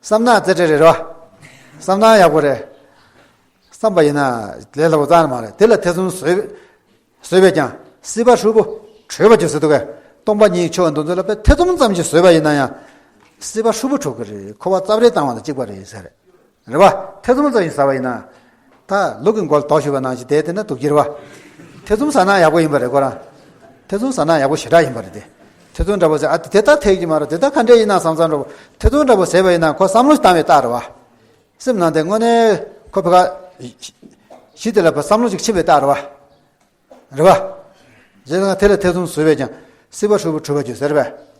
བསམ་ན་རྩེ་གྲས་རེད་རོ། བསམ་ན་ཡག་པོ་རེད། བསམ་པ་ཡིན་ན་ལས་སླ་པོ་རྩ་ནས་མ་རེད། དེ་ལ་ཐེ་ཚོམ་བཟོས། བཟོས་པས་ཀྱང་སྲིད་པ་ཧྲུལ་པོ་གྲོལ་བར་འགྱུར་ཟེར་འདུག་གས། སྟོང་པ་ཉིད་ཀྱི་ཆོས་འདི་ཚོ་ལ་དཔེ་ཐེ་ཚོམ་ཙམ་ཞིག་བཟོས་པ་ཡིན་ན་ཡང་། སྲིད་པ་ཧྲུལ་པོ་གྲོལ་གི་རེད། འཁོར་བ་རྩབ་རལ་བཏང་བ་དང་གཅིག་པ་རེད་ཟེར། རེད་བ། ཐེ་ཚོམ་ཙམ་ཞིག་ཟ་བ་ཡིན་ན། ད་ལུག་གི་མགོ་ལ་རྡོ་གཞུས་པ་ནང་བཞིན་བསྡད་དེ་ན་སྡུག་གི་རེད་བ། ཐེ་ཚོམ་ཟ་ན་ཡག་པོ་ཡིན་པ་རེད་ཁོ་རང་། ཐེ་ཚོམ་ཟ་ན་ཡག་པོ་ཞེ་དྲག་ཡིན་པ་རེད་དེ། ཐེ་ཚོམ་འདྲ་པོ་ཟ། ཨ། དེ་ལྟར་ཐེག་གི་མ་རེད། དེ་ལྟར་ག་འདྲས་ཡིན་ན་བསམ་བསམ་འདྲ་པོ། ཐེ་ཚོམ་འདྲ་པོ་ཟས་པ་ཡིན་ན་ཁོ་བསམ་བློ་ཞིག་བཏང་བའི་རྟགས་རེད་བ། སེམས་ནང་དེ་དངོས་གནས་ཁོ་བོད་ཀྱི་གཞི་དེ་ལ་བསམ་བློ་ཅིག་ཕྱིན་པའི་རྟགས་རེད་བ། རེད་བ། བྱས་ཙང་དེ་ལ་ཐེ་ཚོམ་ཟོས་པས་ཀྱང་སྲིད་པ་ཧྲུལ་པོ་གྲོལ་བར་འགྱུར་ཟེར་བས།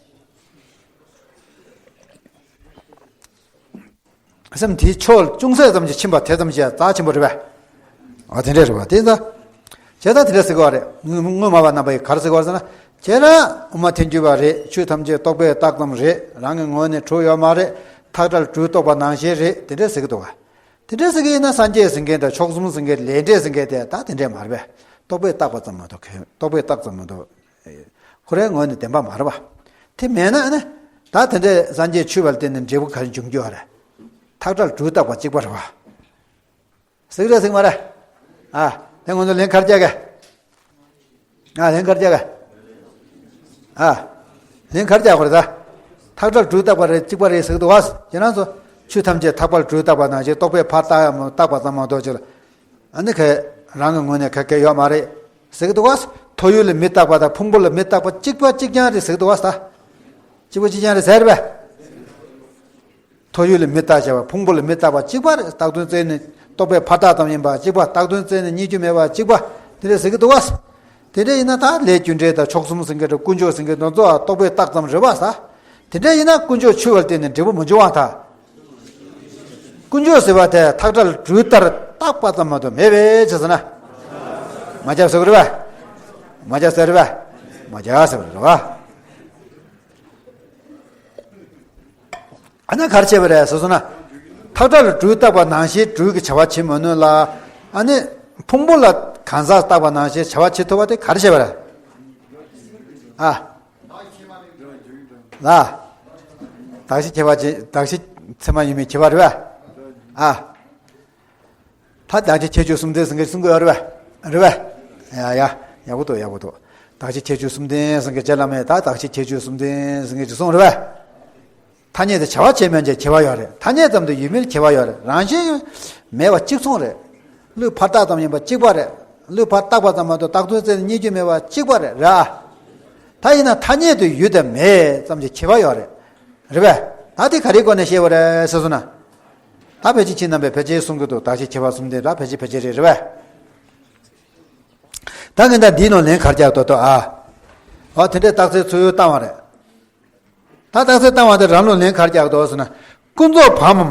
སེམས་དེའི་ཕྱོགས་ཅུང་ཟད་ཙམ་ཞིག་ཕྱིན་པ་དེ་ཙམ་ཞིག་རྩ་ཆེན་པོ་རེད་བས། ཨ། དེ་འདྲས་རེད་བ། དེ་ཙང་། བྱས་ཙང་དེ་འདྲས་ཟེར་གི་བ་རེད། སྔོན་མ་བ་རྣམ་པ་ཡིས་ག་རེ་ཟེར་གི་བ་རེད་ཟེར་ན། ཁྱེད་རང་དབུ་མ་ཐལ་འགྱུར་བ་རེད། ཆོས་ཐམས་ཅད་རྟོག་པས་བཏགས་ཙམ་རེད། རང་གི་ངོས་ནས་གྲུབ་ཡོད་མ་རེད། ཐག་སྒྲ་ལ་སྦྲུལ་གཏོགས་པ་ནང་བཞིན་རེད། དེ་འདྲས་ཟེར་གི་འདུག་ག། དེ་འདྲ་ཟེར་གྱི་ཡིན་ན་སངས་རྒྱས་ཟེར་མཁན་དང་མཆོག་གསུམ་ཟེར་མཁན་ལས་འབྲས་ཟེར་མཁན་དེ་ད་དེ་འདྲས་མ་རེད་པས། རྟོག་པས་བཏགས་པ་ཙམ་མ་གཏོགས་ཁེ་རྟོག་པས་བཏགས་ཙམ་མ་གཏོགས་ཁོ་རའི་ངོས་ནས་བདེན་པ་མ་རེད་པ། དེ་མེད་ན་ནི་ད་དེ་འདྲས་སངས་རྒྱས་ཆོས་པ་ལ་བརྟེན་ནས་འབྲས་བུ་ག་རེ་འབྱུང་རྒྱུ་ཡོད་རེད། ཐག་ཁྲ་ལ་སྦྲུལ་བཏགས་པ་གཅིག་པ་རེད་པ། ཟེར་གི་རེད་ཟེར་གི་མ་རེད། ཨ། དེ་ང་ཚོ་ལན་ག་རེ་རྒྱག་གི། ཨ། ལན་ག་རེ་རྒྱག་གི། ཨ། ལན་ག་རེ་རྒྱག་དགོས་རེད་ད། ཐག་ཁྲ་ལ་སྦྲུལ་བཏགས་པ་རེད་གཅིག་པ་རེད་ཟེར་གི་འདུག་བ། ཁྱེད་རང་ཚོ་ཆོས་ཐམས་ཅད་ཐག་པ་ལ་སྦྲུལ་བཏགས་པ་ནང་བཞིན་རྟོག་པས་ཕར་བཏགས་ཡ་མ་བཏགས་པ་ཙམ་མ་གཏོགས་ཅིག་ལ། ཨ་ནི་ཁོས་རང་གི་ངོས་ནས་ག་གེ་ཡོད་མ་རེད་ཟེར་གི་འདུག་བ། ཐོ་ཡོད་ལ་མེ་བཏགས་པ་དང་ཕུང་པོ་ལ་མེ་བཏགས་པ་གཅིག་པ་གཅིག་རྐྱང་རེད་ཟེར་གི་འདུག་བ་ད། གཅིག་པ་གཅིག་རྐྱང་རེད་ཟེར་བས། ཐོ་ཡོད་ལ་མེ་བཏགས་བྱ་བ་ཕུང་པོ་ལ་མེ་བཏགས་པ་གཅིག་པ་རེད། བཏགས་དོན་བཙལ་ནས་རྟོག་པས་ཕར་བཏགས་ཙམ་ཡིན་པ་གཅིག་པ། བཏགས་དོན་བཙལ་ནས་རྙེད་རྒྱུ་མེད་པ་གཅིག་པ། དེ་འདྲ་ཟེར་གི་འདུག་བ། དེ་འདྲ་ཡིན་ན་ད་ལས་རྒྱུ་འབྲས་དང་མཆོག་གསུམ་ཟེར་མཁན་དང་དཀོན་མཆོག་ཟེར་མཁན་དེ་ཚོ་རྟོག་པས་བཏགས་ཙམ་རེད་བ་ས། དེ་འདྲ་ཡིན་ན་དཀོན་མཆོག་ཆོས་པ་ལ་བརྟེན་ནས་འབྲས་བུ་མི་འབྱུང་བ་ད། དཀོན་མཆོག་ཟེར་བ་དེ་ཐག་ཁྲ་ལ་སྦྲུལ་ལྟར་བཏགས་པ་ཙམ་མ་གཏོགས་མེད་པས་ཅེས་ཟེར་ན། མ་ཁྱབ་ཟེར་བ་རེད་བ། མ་ཁྱབ་ཟེར་བ་རེད་བ། མ་ཁྱབ་ཟེར་བ་རེད་བ། ཨ་ནི་ག་རེ་བྱས་པ་རེད་ཟེར་སོང་ན། ཐག་ཁྲ་ལ་སྦྲུལ་བཏགས་པ་ནང་བཞིན་སྦྲུལ་གྱི་བྱ་བ་བྱེད་མི་ནུས་ལ། ཨ་ནི་ཕུང་པོ་ལ་གང་ཟག་བཏགས་པ་ནང་བཞིན་བྱ་བ་བྱེད་ཐུབ་པ་དེ་ག་རེ་བྱས་པ་རེད། ཨ། ལ། གདགས་གཞི་ཁྱད་པར་ཅན། གདགས་གཞི་ཚད་མ་ཡིན་མིན་ཁྱད་པར་རེད་པ། ཨ། ད་གདགས་གཞི་ཁྱད་ཆོས་གསུམ་ལྡན་ཟེར་མཁན་གསུང་གི་ཡོད་རེད་པས། རེད་པས། ཡ་ཡ། ཡག་པོ་འདུག་ཡག་པོ་འདུག་གདགས་གཞི་ཁྱད་ཆོས་གསུམ་ལྡན་ཟེར་མཁན་ཅིག་བླ་མས་ད་གདགས་གཞི་ཁྱད་ཆོས་གསུམ་ལྡན་ཟེར་མཁན་ཅིག་གསུངས་རེད་པས། ཐ་སྙད་དུ་བྱ་བ་བྱེད་མིན་གྱི་ཁྱད་པར་ཡོད་རེད། ཐ་སྙད་ཙམ་དུ་ཡོད་མིན་ཁྱད་པར་ཡོད་རེད། རང་བཞིན་མེད་པ་གཅིག་མཚུངས་རེད། བློས་ཕར་བཏགས་ཙམ་ཡིན་པ་གཅིག་པ་རེད། བློས་ཕར་བཏགས་པ་ཙམ་མ་གཏོགས་བཏགས་དོན་བཙལ་ནས་རྙེད་རྒྱུ་མེད་པ་གཅིག་པ་རེད་ར། ད་ཡིན་ན་ཐ་སྙད་དུ་ཡོད་དང་མེད་ཙམ་གྱི་ཁྱད་པར་ཡོད་རེད། རེད་པས། ད་དེ་ག་རེའི་སྒོ་ནས་བཤད་པ་རེད་ཟེར་སོང་ན། ད་ཕལ་ཆེར་ཁྱེད་རྣམ་པས་ཕལ་ཆེར་གསུང་གི་འདུག་གདགས་གཞི་ཁྱད་པར་གསུམ་ལྡན་ད་ཕལ་ཆེར་ཕལ་ཆེར་རེད། རེད་པས། ད་ངས་ད་འདིའི་ནང་ལན་ག་རེ་རྒྱག་དགོས་འདུག་ཨ། འོ་དེ་འདྲའི་རྟགས་གསལ་ཚུར་བཏང་བ་རེད། ད་རྟགས་གསལ་བཏང་བ་དེ་རང་ལུགས་ལན་ག་རེ་རྒྱག་དགོས་འདུག་ཟེར་ན། ཀུན་རྫོབ་བམ།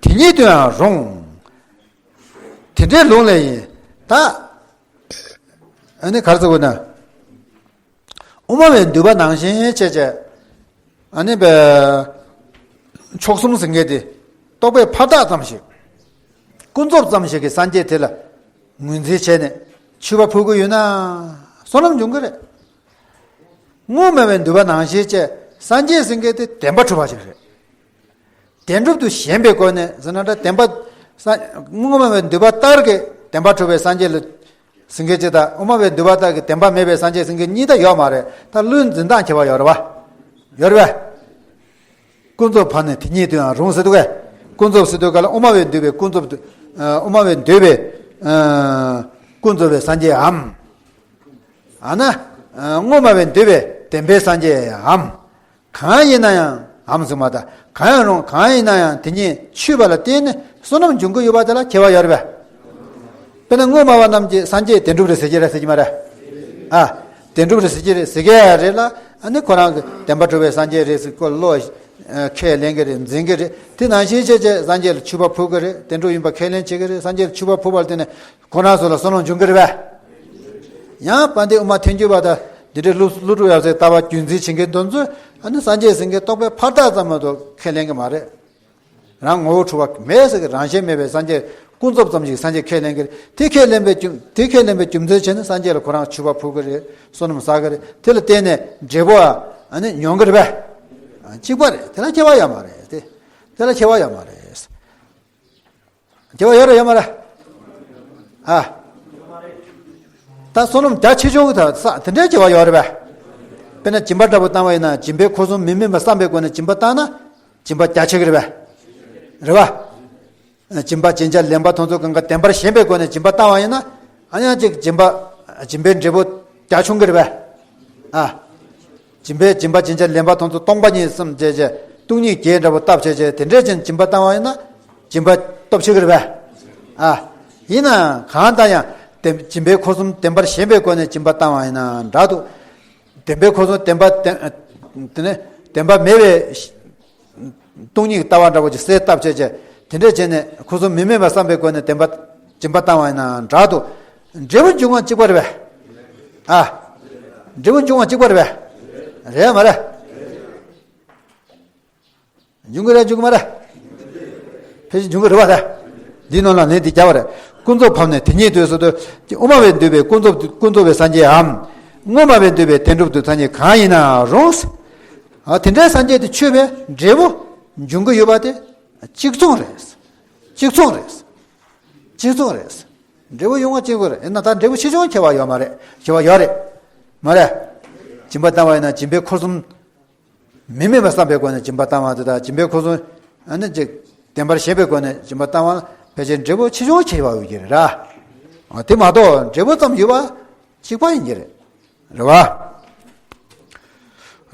དེ་ཉིད་དུའང་རུང་། དེ་འདྲའི་ལུང་ལས་ཡིན། ད། ཨ་ནི་ག་རེ་ཟེར་དགོས་ན། དབུ་མ་པའི་འདུས་པ་ནང་བཞིན་བྱས་བྱས། ཨ་ནི་པའི་མཆོག་གསུམ་ཟེར་མཁན་དེ་རྟོག་པས་ཕར་བཏགས་ཙམ་ཞིག་ཀུན་རྫོབ་ཙམ་ཞིག་གིས་སངས་རྒྱས་དེ་ལ་ངོས་འཛིན་བྱས་ནས་མཆོད་པ་ཕུལ་གྱི་ཡོད་ན་བསོད་ནམས་འབྱུང་གི་རེད། དབུ་མ་པའི་འདུས་པ་ནང་བཞིན་བྱས་སངས་རྒྱས་ཟེར་མཁན་དེ་བདེན་པ་གྲུབ་པ་ཞིག་རེད། བདེན་གྲུབ་ཏུ་ཞེན་པའི་སྒོ་ནས་ཟེར་ན་འདྲ། བདེན་པ་ས་དབུ་མ་པའི་འདུས་པ་ལྟར་གྱི་བདེན་པ་གྲུབ་པའི་སངས་རྒྱས་ལ་ཟེར་མཁན་ཅིག་དང་། དབུ་མ་པའི་འདུས་པ་ལྟར་གྱི་བདེན་པ་མེད་པའི་སངས་རྒྱས་ཟེར་མཁན་གཉིས་ད་ཡོད་མ་རེད། ད་ལུགས་འཛིན་སྟངས་ཁྱད་པར་ཡོད་རེད་པ། ཡོད་རེད་པས། ཀུན་རྫོབ་བམ་ནི་དེ་ཉིད་དུའང་རུང་ཟེར་འདུག་གས། ཀུན་རྫོབ་ཟེར་དུས་ག་ལ་དབུ་མ་པའི་འདུས་པའི་ཀུན་རྫོབ་ཏུ། ཨ། དབུ་མ་པའི་འདུས་པའི། ཨ། ཀུན་རྫོབ་པའི་སངས་རྒྱས་འམ། ཨ་ན། ཨ། དབུ་མ་པའི་འདུས་པའི་བདེན་པའི་སངས་རྒྱས་འམ། གང་ཡིན་ན་ཡང་འམ་ཟེར་མ་ད། གང་ཡང་རུང་། གང་ཡིན་ན་ཡང་དེ་ཉིད་མཆོད་པ་ལ་བརྟེན་ནས་བསོད་ནམས་འབྱུང་གི་ཡོད་པ་དེ་ལ་ཁྱད་པར་ཡོད་རེད་པས། དཔེར་ན་དབུ་མ་པ་རྣམས་ཀྱིས་སངས་རྒྱས་བདེན་གྲུབ་རེད་ཟེར་གྱི་རེད་ཟེར་གྱི་མ་རེད། ཨ། བདེན་གྲུབ་རེད་ཟེར་གྱི་རེད་ཟེར་གྱི་རེད་ལ། ཨ་ནི་ཁོ་རང་གིས་བདེན་པ་གྲུབ་པའི་སངས་རྒྱས་རེད་ཟེར་ཁོ་བློ་ཁས་ལེན་གྱི་རེད། འཛིན་གྱི་རེད། དེ་ནང་བཞིན་བྱས་བྱས་སངས་རྒྱས་ལ་མཆོད་པ་ཕུལ་གྱི་རེད། བདེན་གྲུབ་ཡིན་པ་ཁས་ལེན་བྱེད་ཀྱི་རེད། སངས་རྒྱས་ལ་མཆོད་པ་ཕུལ་བ་ལ་བརྟེན་ནས་ཁོ་རང་ཚོ་ལ་བསོད་ནམས་འབྱུང་གི་རེད་པས། ཡང་དཔལ་ལྡན་དབུ་མ་ཐལ་འགྱུར་བ་དང་འདི་འདྲའི་ཀླུ་ཀླུ་སྒྲུབ་ཡབ་སྲས་ལྟ་བ་རྒྱུན་འཛིན་བྱེད་མཁན་དེ་ཚོས་ཨ་ནི་སངས་རྒྱས་ཟེར་མཁན་རྟོག་པས་ཕར་བཏགས་ཙམ་མ་གཏོགས་ཁས་ལེན་གྱི་མ་རེད། རང་ངོ་བོ་འཁྲུལ་བ་མེད་ཟེར་གྱི། རང་བཞིན་མེད་པའི་སངས་རྒྱས་ཀུན་རྫོབ་ཙམ་ཞིག་སངས་རྒྱས་ཁས་ལེན་གྱི་རེད། དེ་ཁས་ལེན་པའི་རྒྱུ། དེ་ཁས་ལེན་པའི་རྒྱུ་མཚན་བྱས་ནས་སངས་རྒྱས་ལ་ཁོ་རང་མཆོད་པ་ཕུལ་གྱི་རེད། བསོད་ནམས་བསགས་ཀྱི་རེད། དེ་ལ་བརྟེན་ནས་འབྲས་བུ་ཨ་ནི་མྱོང་གི་རེད་པས། གཅིག་པ་རེད། དེ་ལ་ཁྱད་པར་ཡོད་མ་རེད་དེ། དེ་ལ་ཁྱད་པར་ཡོད་མ་རེད། སྐྱེ་བ་ཡོད་རེད་ཡོད་མ་རེད། ཨ། ད་བསོད་ནམས་རྒྱ་ཆེ་ཆུང་གི་ད་ས་དེ་འདྲའི་སྐྱེ་བ་ཡོད་རེད་པས། དཔེར་ན་སྦྱིན་པ་འདྲ་པོ་བཏང་བ་ཡིན་ན་སྦྱིན་པའི་འཁོར་གསུམ་མི་དམན་པ་བསམ་པའི་སྒོ་ནས་སྦྱིན་པ་བཏང་ན་སྦྱིན་པ་རྒྱ་ཆེ་གི་རེད་པས། རེད་པ། སྦྱིན་པ་སྦྱིན་བྱ་ལེན་པ་དེ་ཚོ་གང་ག་བདེན་པར་ཞེན་པའི་སྒོ་ནས་སྦྱིན་པ་བཏང་བ་ཡིན་ན་ཨ་ཡང་ཅིག་སྦྱིན་པ་སྦྱིན་པའི་འབྲས་བུ་རྒྱ་ཆུང་གི་རེད་པས། ཨ། སྦྱིན་པའི་སྦྱིན་པ་སྦྱིན་བྱ་ལེན་པ་དེ་ཚོ་སྟོང་པ་ཉིད་བསམ་བྱས་བྱས་སྟོང་ཉིད་བརྒྱད་འདྲ་པོ་བཏབ་བྱས་བྱས་དེ་འདྲས་ཅན་སྦྱིན་པ་བཏང་བ་ཡིན་ན་སྦྱིན་པ་སྟོབས་ཆེ་གི་རེད་པས། ཨ། ཡིན་ནའང་གང་ལྟར་ཡང་བདེན་སྦྱིན་པའི་འཁོར་གསུམ་བདེན་པར་ཞེན་པའི་སྒོ་ནས་སྦྱིན་པ་བཏང་བ་ཡིན་ན་འདྲ་འདུག་བདེན་པའི་འཁོར་གསུམ་བདེན་པ་བདེན་དེ་ནས་བདེན་པ་མེད་པའི་སྟོང་ཉིད་ཀྱི་ལྟ་བ་འདྲ་པོ་ཅིག་གསལ་བཏབ་བྱས་བྱས་དེ་འདྲས་བྱས་ནས་འཁོར་གསུམ་མི་དམན་པ་བསམ་པའི་སྒོ་ནས་བདེན་པ་སྦྱིན་པ་བཏང་བ་ཡིན་ན་འདྲ་འདུག་འབྲས་བུ་འབྱུང་བ་གཅིག་པ་རེད་པས། ཨ། འབྲས་བུ་འབྱུང་བ་གཅིག་པ་རེད་པས། རེད་མ་རེད། འབྱུང་གི་རེད་འབྱུང་གི་མ་རེད། ཕལ་ཆེར་འབྱུང་གི་རེད་པ་ད། འདི་ནང་ལ་ནི་འདི་རྒྱབ་པ་རེད། ཀུན་རྫོབ་ཕབ་ནས་དེ་ཉིད་དུ་ཟེར་དུས། དབུ་མ་པས་འདུས་པའི་ཀུན་རྫོབ་ཀུན་རྫོབ་པའི་སངས་རྒྱས་འམ། དངོས་སྨྲ་བས་འདུས་པའི་དོན་གྲུབ་ཏུ་སངས་རྒྱས་གང་ཡིན་ན་རུང་། ཨ། དེ་འདྲའི་སངས་རྒྱས་དེ་ཆོས་པའི་འབྲས་བུ་འབྱུང་གི་ཡོད་པ་དེ་གཅིག་མཚུངས་རེད། གཅིག་མཚུངས་རེད། གཅིག་མཚུངས་རེད། འབྲས་བུ་ཡོང་བ་གཅིག་པ་རེད། ཡིན་ན་ད་འབྲས་བུ་ཆེ་ཆུང་ཁྱད་པར་ཡོད་མ་རེད། ཁྱད་པར་ཡོད་རེད། མ་རེད། སྦྱིན་པ་བཏང་བ་ཡིན་ན་སྦྱིན་པའི་འཁོར་གསུམ། མི་དམིགས་པ་བསམ་པའི་སྒོ་ནས་སྦྱིན་པ་བཏང་བ་དེ་དང་། སྦྱིན་པའི་འཁོར་གསུམ། ཨ་ནི་ཅིག་བདེན་པར་ཞེན་པའི་སྒོ་ནས་སྦྱིན་པ་བཏང་བ་ལ་ཕལ་ཆེར་འབྲས་བུ་ཆེ་ཆུང་ཁྱད་པར་ཡོད་ཀྱི་རེད་ར། ཨ། དེ་མ་གཏོགས་འབྲས་བུ་ཙམ་ཡོད་པ་གཅིག་པ་ཡིན་གྱི་རེད། རེད་བ།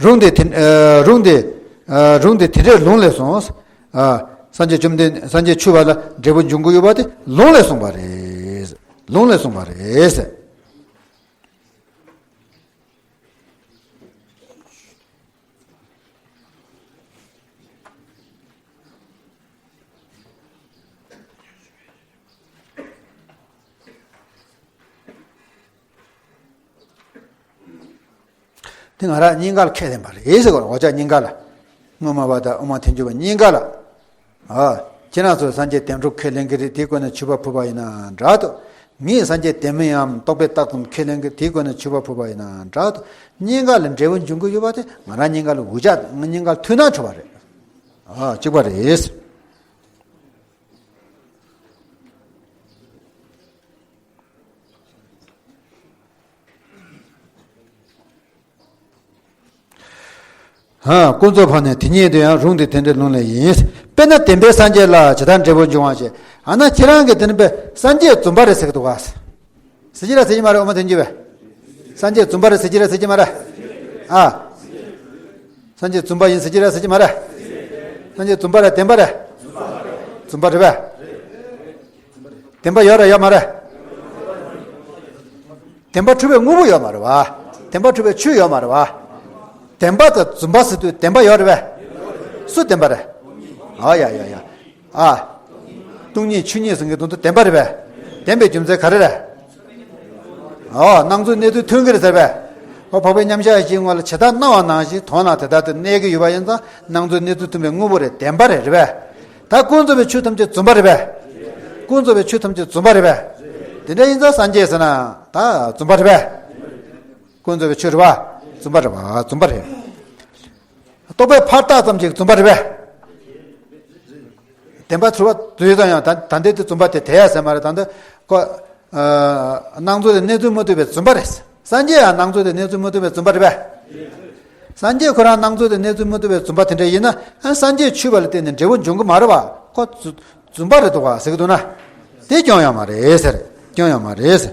རུང་སྟེ་དེ། ཨ། རུང་སྟེ། ཨ། རུང་སྟེ་དེ་འདྲའི་ལུང་ལས་གསུངས། ཨ། སངས་རྒྱས་བཅོམ་ལྡན། སངས་རྒྱས་ཆོས་པ་ལ་འབྲས་བུ་འབྱུང་གི་ཡོད་པ་དེ་ལུང་ལས་གསུངས་པ་རེད། ལུང་ལས་གསུངས་པ་རེད། དེ་ང་རང་གཉིས་ཀ་ལ་ཁས་ལེན་པ་རེད་ཟེར་གོ། འོ་ཅག་གཉིས་ཀ་ལ། དངོས་སྨྲ་བ་དང་དབུ་མ་ཐལ་འགྱུར་བ་གཉིས་ཀ་ལ། ཨ། ཁྱེད་རང་ཚོས་སངས་རྒྱས་བདེན་གྲུབ་ཁས་ལེན་གྱི་རེད། དེའི་སྒོ་ནས་མཆོད་པ་ཕུལ་བ་ཡིན་ན་འདྲ་འདུག་ངས་སངས་རྒྱས་བདེན་མིན་ཡང་རྟོག་པས་བཏགས་ཙམ་ཁས་ལེན་གྱི། དེའི་སྒོ་ནས་མཆོད་པ་ཕུལ་བ་ཡིན་ན་འདྲ་འདུག་གཉིས་ཀ་ལ་འབྲས་བུ་འབྱུང་གི་ཡོད་པ་དེ་ང་རང་གཉིས་ཀ་ལ་འུ་ཅག་གཉིས་ཀ་ལ་མཐུན་སྣང་གྲུབ་པ་རེད། ཨ། གཅིག་པ་རེད། ཧ། ཀུན་རྫོབ་ཕབ་ནས་དེ་ཉིད་དུ་ཡང་རུང་སྟེ་དེ་འདྲའི་ལུང་ལས་ཡིན། དཔེར་ན་བདེན་པའི་སངས་རྒྱས་ལ་ཇི་ལྟར་འབྲས་བུ་འབྱུང་བ་ཞེས། ཨ་ན་ཁྱེད་རང་གིས་དེ་ནི་པས་སངས་རྒྱས་བརྫུན་པ་རེད་ཟེར་གྱི་འདུག་ག་ཟེར་གྱི་རེད་ཟེར་གྱི་མ་རེད། དབུ་མ་ཐལ་འགྱུར་བས། སངས་རྒྱས་བརྫུན་པ་རེད་ཟེར་གྱི་རེད་ཟེར་གྱི་མ་རེད། ཨ། སངས་རྒྱས་བརྫུན་པ་ཡིན་ཟེར་གྱི་རེད་ཟེར་གྱི་མ་རེད། སངས་རྒྱས་བརྫུན་པ་རེད། བདེན་པ་རེད། བརྫུན་པ་རེད་པས། བདེན་པ་ཡོད་རེད་ཡོད་མ་རེད། བདེན་པ་གྲུབ་པའི་དངོས་པོ་ཡོད་མ་རེད་བ། བདེན་པ་གྲུབ་པའི་ཆོས་ཡོད་མ་རེད་བ། བདེན་པ་དང་བརྫུན་པ་ཟེར་དུས་བདེན་པ་ཡོད་རེད་པས། སུ་བདེན་པ་རེད། ཨ་ཡ་ཡ་ཡ། ཨ། སྟོང་ཉིད་ཆོས་ཉིད་ཟེར་གྱི་དོན་དུ་བདེན་པ་རེད་པས། བདེན་པའི་རྒྱུ་མཚན་ག་རེ་རེད། ཨོ། སྣང་ཚུལ་གནས་ཚུལ་མཐུན་གྱི་རེད་ཟེར་པས། ཨོ། འཕགས་པའི་མཉམ་གཞག་གཞིའི་ངོ་ལ་ཇི་ལྟར་སྣང་བ་ནང་བཞིན་དོན་ལ་དེ་ལྟར་དུ་གནས་ཀྱི་ཡོད་པ་ཡིན་ཙང་སྣང་ཚུལ་གནས་ཚུལ་མཐུན་པའི་དངོས་པོ་རེད། བདེན་པ་རེད། རེད་པས། ད་ཀུན་རྫོབ་པའི་ཆོས་ཐམས་ཅད་བརྫུན་པ་རེད་པས། ཀུན་རྫོབ་པའི་ཆོས་ཐམས་ཅད་བརྫུན་པ་རེད་པས། དེ་འདྲ་ཡིན་ཙང་སངས་རྒྱས་ཟེར་ན་ད་བརྫུན་པ་རེད་པས། ཀུན་རྫོབ་པའི་ཆོས་རེད་པ། བརྫུན་པ་རེད་པ། བརྫུན་པ་རེད། རྟོག་པས་ཕར་བཏགས་ཙམ་གྱིས་བརྫུན་པ་རེད་པས། བདེན་པ་གྲུབ་པ་དུས་དང་ཡང་ད་ད་འདི་དེ་བརྫུན་པ་དེ་དེ་ཡ་ཟེར་མ་རེད། ད་འདི་ཀོ། ཨ། སྣང་ཚུལ་དེ་གནས་ཚུལ་མི་མཐུན་པའི་བརྫུན་པ་རེད། སངས་རྒྱས་ཡང་སྣང་ཚུལ་དེ་གནས་ཚུལ་མི་མཐུན་པའི་བརྫུན་པ་རེད་པས། སངས་རྒྱས་ཁོ་རང་སྣང་ཚུལ་དེ་གནས་ཚུལ་མི་མཐུན་པའི་བརྫུན་པ་དེ་འདྲ་ཡིན་ན། ཨ། སངས་རྒྱས་ཆོས་པ་ལ་བརྟེན་ནས་འབྲས་བུ་འབྱུང་གི་མ་རེད་པ། ཁོ་བརྫུ་བརྫུན་པ་རེད་འདུག་ག་ཟེར་གྱི་འདུག་ན། དེ་སྐྱོན་ཡོད་མ་རེད་ཟེར། སྐྱོན་ཡོད་མ་རེད་ཟེར།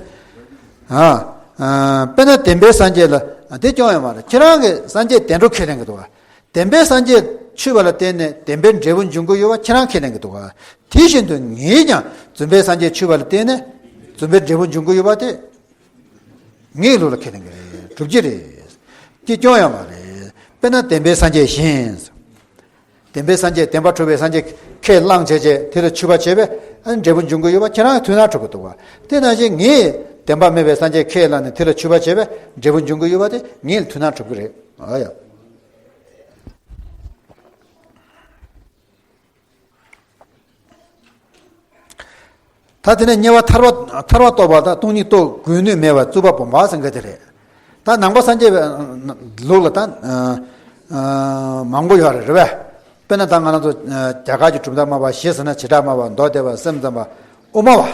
ཨ། ཨ། དཔེར་ན་བདེན་པའི་སངས་རྒྱས་ལ་དེ་སྐྱོན་ཡོད་མ་རེད། ཁྱེད་རང་གིས་སངས་རྒྱས་བདེན་གྲུབ་ཁས་ལེན་གྱི་འདུག་ག་བདེན་པའི་སངས་རྒྱས་ཆོས་པ་ལ་བརྟེན་ནས་བདེན་པའི་འབྲས་བུ་འབྱུང་གི་ཡོད་པ་ཁྱེད་རང་ཁས་ལེན་གྱི་འདུག་ག་དེ་བཞིན་དུ་ངས་ཀྱང་བརྫུན་པའི་སངས་རྒྱས་ཆོས་པ་ལ་བརྟེན་ནས་བརྫུན་པའི་འབྲས་བུ་འབྱུང་གི་ཡོད་པ་དེ་ངའི་ལུགས་ལ་ཁས་ལེན་གྱི་རེད། གྲུབ་ཀྱི་རེད། ཀྱི་སྐྱོན་ཡོད་མ་རེད། དཔེར་ན་བདེན་པའི་སངས་རྒྱས་བཞིན། བདེན་པའི་སངས་རྒྱས་བདེན་པ་གྲུབ་པའི་སངས་རྒྱས་ཁས་བླངས་བྱས་རྗེས་དེ་ལ་མཆོད་པ་བྱས་པས་ཨ་ནི་འབྲས་བུ་འབྱུང་གི་ཡོད་པ་ཁྱེད་རང་མཐུན་སྣང་གྲུབ་ཀྱི་འདུག་ག་དེ་ནང་བཞིན་ངས་བདེན་པ་མེད་པའི་སངས་རྒྱས་ཁས་བླངས་ནས་དེ་ལ་མཆོད་པ་བྱས་པས་འབྲས་བུ་འབྱུང་གི་ཡོད་པ་དེ་ངས་མཐུན་སྣང་གྲུབ་ཀྱི་རེད། ཨ་ཡ། ད་དེ་ནས་དམྱལ་བ་ཐར་པ་ཐར་པ་རྟོགས་པ་དང་སྟོང་ཉིད་རྟོགས་དགོས་ནུས་མེད་པར་རྩོད་པ་སྦོམ་པ་ཟེར་མཁན་དེ་རེད། ད་ནང་པ་སངས་རྒྱས་པའི་ལུགས་ལ་ད་མང་པོ་ཡོད་རེད། རེད་པས། དཔེར་ན་ད་ང་རང་ཚོ་རྒྱ་གར་གྱི་གྲུབ་མཐའ་སྨྲ་བ་བཞི་ཟེར་ན། བྱེ་བྲག་སྨྲ་བ། མདོ་སྡེ་པ། སེམས་ཙམ་པ། དབུ་མ་བ།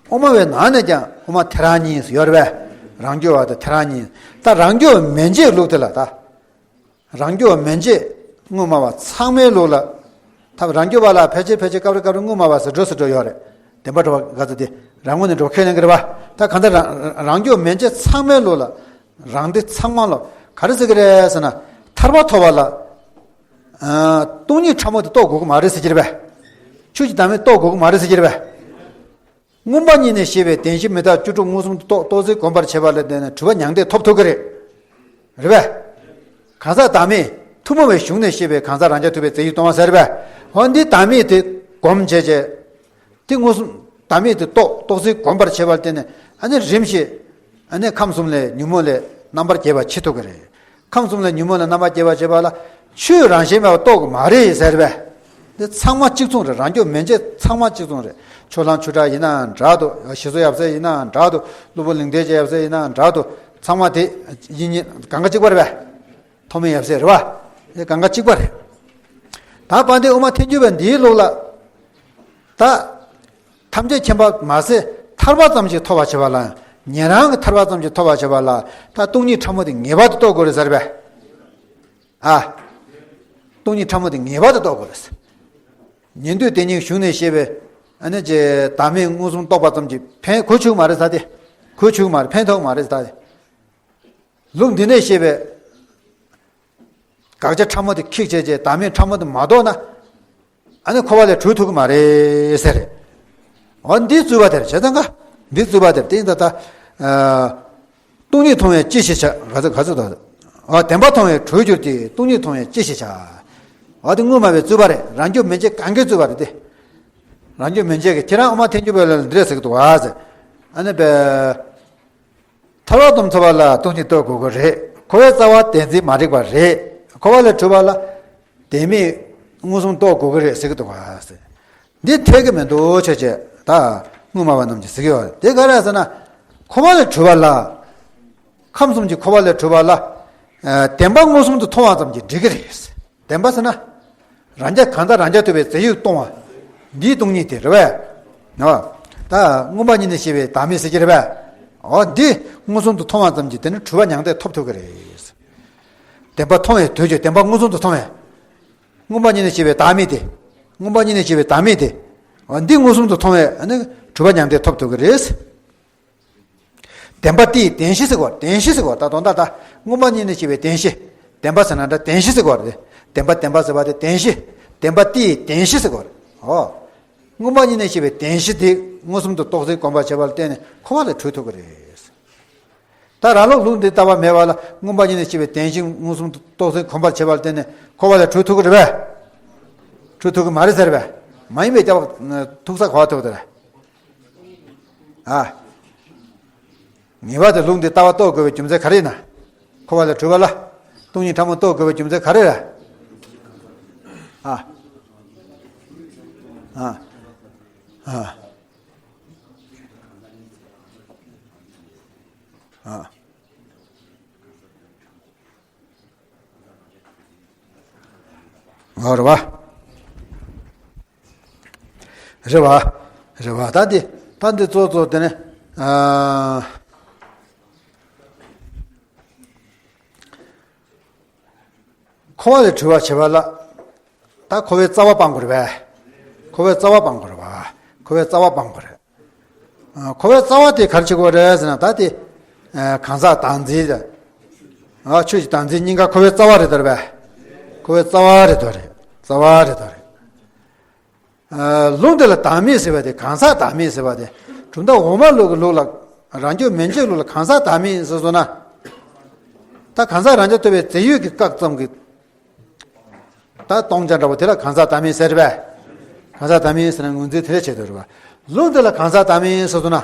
དབུ་མ་བའི་ནང་ནས་ཀྱང་དབུ་མ་ཐལ་རང་གཉིས་ཡོད་རེད་པས། རང་རྒྱུད་པ་དང་ཐལ་རང་གཉིས། ད་རང་རྒྱུད་མན་ཆད་ལུགས་དེ་ལ་ད། རང་རྒྱུད་མན་ཆད་དངོས་སྨྲ་བ་ཚང་མའི་ལུགས་ལ། ཐབས་རང་རྒྱུད་པ་ལ་ཕལ་ཆེར་ཕལ་ཆེར་སྐབས་རེ་སྐབས་རེ་དངོས་སྨྲ་བ་ཟེར་འགྲོ་ཟེར་འགྲོ་ཡོད་རེད། བདེན་པ་གྲུབ་པ་ག་ཚོད་དེ་རང་ངོས་ནས་འགྲོ་ཁས་ལེན་གྱི་རེད་པ། ད་གང་ལྟར་རང་རང་རྒྱུད་མན་ཆད་ཚང་མའི་ལུགས་ལ། རང་སྡེ་ཚང་མ་ལ་ག་རེ་ཟེར་གྱི་རེད་ཟེར་ན། ཐར་པ་ཐོབ་པ་ལ་ཨ་སྟོང་ཉིད་ཕྲ་མོ་དེ་རྟོགས་དགོས་ཀྱི་མ་རེད་ཟེར་གྱི་རེད་པས། ཆོས་ཀྱི་བདག་མེད་རྟོགས་དགོས་ཀྱི་མ་རེད་ཟེར་གྱི་རེད་པས། མངོན་པ་ཉིད་ནས་ཤེས་པའི་བདེན་བཞི་མི་རྟག་བཅུ་དྲུག་མངོན་སུམ་དུ་རྟོགས་རྟོགས་ཚུལ་བསྒོམ་པར་བྱེད་པ་ལ་བརྟེན་ནས་གྲུབ་པ་མྱང་འདས་ཐོབ་ཐུབ་ཀྱི་རེད། རེད་པས། གང་ཟག་བདག་མེད་ཐུན་མོང་བའི་གཞུང་ནས་བཤད་པའི་གང་ཟག་རང་རྐྱ་ཐུབ་པའི་རྫས་ཡུལ་སྟོང་པ་ཟེར་བས། འོ་འདི་བདག་མེད་དེ་སྒོམ་བྱས་རྗེས། དེ་མངོན་སུམ་བདག་མེད་དེ་རྟོགས་རྟོགས་ཚུལ་བསྒོམ་པར་བྱེད་པ་ལ་བརྟེན་ནས་ཨ་ནི་རིམ་བཞིན་ཨ་ནི་ཁམས་གསུམ་ལས་ཉོན་མོངས་ལས་རྣམ་པར་རྒྱལ་བ་བྱེད་ཐུབ་ཀྱི་རེད། ཁམས་གསུམ་ལས་ཉོན་མོངས་ལས་རྣམ་པར་རྒྱལ་བ་བྱེད་པ་ལ་ཆོས་རང་བཞིན་མེད་པ་རྟོགས་ཀྱི་མ་རེད་ཟེར་བས། འདི་ཚང་མ་གཅིག་མཚུངས་རེད། རང་སྐྱོབ་མེ་མཇལ་ཚང་མ་གཅིག་མཚུངས་རེད། ཕྱོགས་གླང་ཆོས་གྲགས་ཡིན་ནའང་འདྲ་འདུག་ཞི་བསོད་ཡབ་སྲས་ཡིན་ནའང་འདྲ་འདུག་སློབ་དཔོན་གླིང་རྟའི་རྗེ་ཡབ་སྲས་ཡིན་ནའང་འདྲ་འདུག་ཚང་མ་དེ་ཡིན་ཡིན་གང་ག་གཅིག་པ་རེད་པས། ཐོགས་མེད་ཡབ་སྲས་རེད་པ། དེ་གང་ག་གཅིག་པ་རེད། ད་དཔལ་ལྡན་དབུ་མ་ཐལ་འགྱུར་བའི་འདིའི་ལུགས་ལ། ད། ཐམས་ཅད་མཁྱེན་པ་མ་ཟད་ཐར་པ་ཙམ་ཞིག་ཐོབ་པར་བྱེད་པ་ལ། ཉན་རང་གི་ཐར་པ་ཙམ་ཞིག་ཐོབ་པར་བྱེད་པ་ལ། ད་སྟོང་ཉིད་ཕྲ་མོ་དེ་ངེས་པར་དུ་རྟོགས་དགོས་རེད་ཟེར་བས། ཨ། སྟོང་ཉིད་ཕྲ་མོ་དེ་ངེས་པར་དུ་རྟོགས་དགོས་རེད། ཉན་ཐོས་དེ་ཉིད་གཞུང་ནས་བཤད་པའི། ཨ་ནི་ཅེ་བདག་མེད་མངོན་སུམ་རྟོགས་པ་ཙམ་གྱིས་ཕན་གོ་ཆོད་མ་རེད་ས་དེ། གོ་ཆོད་མ་རེད། ཕན་ཐོགས་མ་རེད་ས་དེ། ལུགས་འདི་ནས་བཤད་པའི། དགག་བྱ་ཕྲ་མོ་དེ་ཁིག་བྱས་བྱས་བདག་མེད་ཕྲ་མོ་དེ་མ་རྟོགས་ན། ཨ་ནི་འཁོར་བ་ལས་གྲོལ་ཐུབ་ཀྱི་མ་རེད་ཟེར། འོ་འདི་རྩོད་པ་དེར་བྱས་ཙང་ཀ། འདི་རྩོད་པ་དེར་དེ་ད་ལྟ། སྟོང་ཉིད་མཐོང་བས་ཅི་ཞིག་བྱ། ག་ཚོད་ག་ཚོད་དང་། འོ་བདེན་པ་མཐོང་བས་གྲོལ་འགྱུར་ཏེ། སྟོང་ཉིད་མཐོང་བས་ཅི་ཞིག་བྱ། འོ་དེ་དངོས་སྨྲ་བའི་རྩོད་པ་རེད། རང་སྐྱོབ་མེ་མཇལ་གན་གའི་རྩོད་པ་རེད་དེ། རང་སྐྱོབ་མེ་མཇལ་གི་ཁྱེད་རང་དབུ་མ་ཐལ་འགྱུར་བའི་ལ་འདི་རེད་ཟེར་གི་འདུག་བ་ཟེར། ཨ་ནི་པས། ཐར་པ་དང་འཚོ་བ་ལ་སྟོང་ཉིད་རྟོགས་དགོས་ཀྱི་རེད། འཁོར་བའི་རྩ་བ་བདེན་འཛིན་མ་རིག་པ་རེད། འཁོར་བ་ལས་གྲོལ་བ་ལ་བདེན་མེད་མངོན་སུམ་རྟོགས་དགོས་ཀྱི་རེད་ཟེར་གྱི་འདུག་ག། འདི་འཐད་ཀྱི་མི་འདུག་ཆོས་བྱེད་ད་དངོས་སྨྲ་བ་རྣམས་ཀྱིས་ཟེར་གྱི་ཡོད་རེད། དེ་ག་རེ་ཟེར་ན། འཁོར་བ་ལས་གྲོལ་བ་ལ། ཁམས་གསུམ་གྱི་འཁོར་བ་ལས་གྲོལ་བ་ལ། བདེན་པ་མངོན་སུམ་དུ་མཐོང་བ་ཙམ་གྱིས་འགྲིག་གི་རེད། བདེན་པ་ཟེར་ན། རང་རྒྱལ་གང་ཟག་རང་རྐྱ་ཐུབ་པའི་རྫས་ཡོད་སྟོང་བ། འདིའི་སྟོང་ཉིད་དེ་རེད་པས། ཨོ། ད་མངོན་པ་ཉིད་ནས་བཤད་པའི་བདག་མེད་ཟེར་གྱི་རེད་པས། ཨོ་འདི་མངོན་སུམ་དུ་མཐོང་བ་ཙམ་གྱིས་དེ་ནི་གྲོལ་བ་མྱང་འདས་ཐོབ་ཐུབ་ཀྱི་རེད། བདེན་པ་མཐོང་བའི་དུས་ཀྱི་བདེན་པ་མངོན་སུམ་དུ་མཐོང་བས། མངོན་པ་ཉིད་ནས་བཤད་པའི་བདག་མེད་དེ། མངོན་པ་ཉིད་ནས་བཤད་པའི་བདག་མེད་དེ། ཨོ་འདི་མངོན་སུམ་དུ་མཐོང་བས་ཨ་ནི་གྲོལ་བ་མྱང་འདས་ཐོབ་ཐུབ་ཀྱི་རེད། བདེན་པ་དེ་ཡི་བདེན་གཞི་ཟེར་གོ། བདེན་གཞི་ཟེར་གོ། ད་དོན་དག་ད་མངོན་པ་ཉིད་ནས་བཤད་པའི་བདེན་གཞི། བདེན་པ་ཟེར་ན་འདྲ་བདེན་གཞི་ཟེར་གོ་རེད། བདེན་པ་བདེན་པ་ཟེར་བ་དེ་བདེན་གཞི། བདེན་པ་དེ་ཡི་བདེན་གཞི་ཟེར་གོ་རེད། ཨོ། མངོན་པ་ཉིད་ནས་བཤད་པའི་བདེན་གཞི་དེ་མངོན་སུམ་དུ་རྟོགས་ཚུལ་གོམས་པར་བྱས་པ་ལ་བརྟེན་ནས་འཁོར་བ་ལས་གྲོལ་ཐུབ་ཀྱི་རེད། ད་རང་ལུགས་ལུགས་འདི་ལྟ་བ་མེད་པ་ལ་མངོན་པ་ཉིད་ནས་བཤད་པའི་བདེན་གཞི་མངོན་སུམ་དུ་རྟོགས་ཚུལ་གོམས་པར་བྱས་པ་ལ་བརྟེན་ནས་འཁོར་བ་ལས་གྲོལ་ཐུབ་ཀྱི་རེད་པས། གྲོལ་ཐུབ་ཀྱི་མ་རེད་ཟེར་བས། མ་ཡིན་པའི་ལྟ་བ་ཐུག་ས་གོ་ཐུབ་དེ་རེད། ཨ། ངེས་པར་དུ་ལུགས་འདི་ལྟ་བ་རྟོགས་དགོས་པའི་རྒྱུ་མཚན་ག་རེ་ཡིན་ན། འཁོར་བ་ལས་གྲོལ་བ་ལ། སྟོང་ཉིད་ཕྲ་མོ་རྟོགས་དགོས་པའི་རྒྱུ་མཚན་ག་རེ་རེད། ཨ། ཨ། ཨ། ཨ། ཨོ་རེད་བ། རེད་བ། རེད་བ། ད་འདི་ད་འདི་གཙོ་གཙོ་དེ་ནི། ཨ། འཁོར་བ་ལས་གྲོལ་བར་བྱེད་པ་ལ། ད་འཁོར་བའི་རྩ་བ་སྤང་དགོས་རེད་བས། འཁོར་བའི་རྩ་བ་སྤང་དགོས་རེད་བ། འཁོར་བའི་རྩ་བ་སྤང་དགོས་རེད། ཨ། འཁོར་བའི་རྩ་བ་དེ་ག་རེ་བྱེད་དགོས་རེད་ཟེར་ན་ད་དེ། ཨ། གང་ཟག་བདག་འཛིན་དང་། ཨ། ཆོས་ཀྱི་བདག་འཛིན་གཉིས་ཀ་འཁོར་བའི་རྩ་བ་རེད་དོ་རེད་པས། འཁོར་བའི་རྩ་བ་རེད་དོ་རེད། རྩ་བ་རེད་དོ་རེད། ཨ། ལུང་དེ་ལ་བདག་མེད་ཟེར་བ་དེ་གང་ཟག་བདག་མེད་ཟེར་བ་དེ། གྲུབ་མཐའ་འོག་མ་ལུགས་ཀྱི་ལུགས་ལ། རང་སྐྱོབ་མེ་མཇལ་ལུགས་ལ་གང་ཟག་བདག་མེད་ཟེར་སོང་ན། ད་གང་ཟག་རང་རྐྱ་ཐུབ་པའི་རྫས་ཡོད་ཀྱི་བཀག་ཙམ་གྱིས། ད་སྟོང་ཆ་འདྲ་བོ་དེ་ལ་གང་ཟག་བདག་མེད་ཟེར་བས། གང་ཟག་བདག་མེད་ཟེར་ན་ངོས་འཛིན་དེ་འདྲ་བྱེད་དགོས་རེད་བ། ལུང་དེ་ལ་གང་ཟག་བདག་མེད་ཟེར་སོང་ན།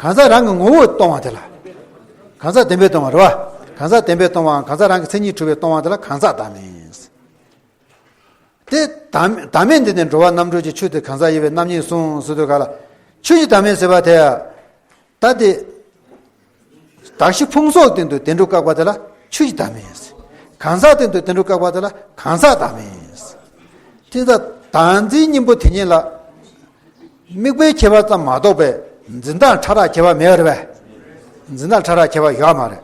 གང་ཟག་རང་གི་ངོ་བོས་སྟོང་བ་དེ་ལ། གང་ཟག་བདེན་པས་སྟོང་བ་རེད་བ། གང་ཟག་བདེན་པས་སྟོང་བའམ་གང་ཟག་རང་གི་མཚན་ཉིད་གྲུབ་པས་སྟོང་བ་དེ་ལ་གང་ཟག་བདག་མེད། དེ་བདག་བདག་མེད་འདི་ནི་འགྲོ་བ་རྣམ་གྲོལ་གྱི་ཆོས་དེ་གང་ཟག་ཡིན་པས་རྣམ་གཉིས་གསུངས་ཟེར་དུས་ག་ལ། ཆོས་ཀྱི་བདག་མེད་ཟེར་བ་དེ། ད་དེ། གདགས་གཞི་ཕུང་སོགས་སྟེང་དུ་བདེན་གྲུབ་བཀག་པ་དེ་ལ་ཆོས་ཀྱི་བདག་མེད། གང་ཟག་སྟེང་དུ་བདེན་གྲུབ་བཀག་པ་དེ་ལ་གང་ཟག་བདག་མེད། དེ་ལྟར་བདག་འཛིན་གཉེན་པོ་དེ་ཉིད་ལ། དམིགས་པའི་ཁྱད་པར་ཙམ་མ་གཏོགས་པའི་འཛིན་སྟངས་ཕྲ་རགས་ཁྱད་པར་མེད་པ་རེད་པས། འཛིན་སྟངས་ཕྲ་རགས་ཁྱད་པར་ཡོད་མ་རེད།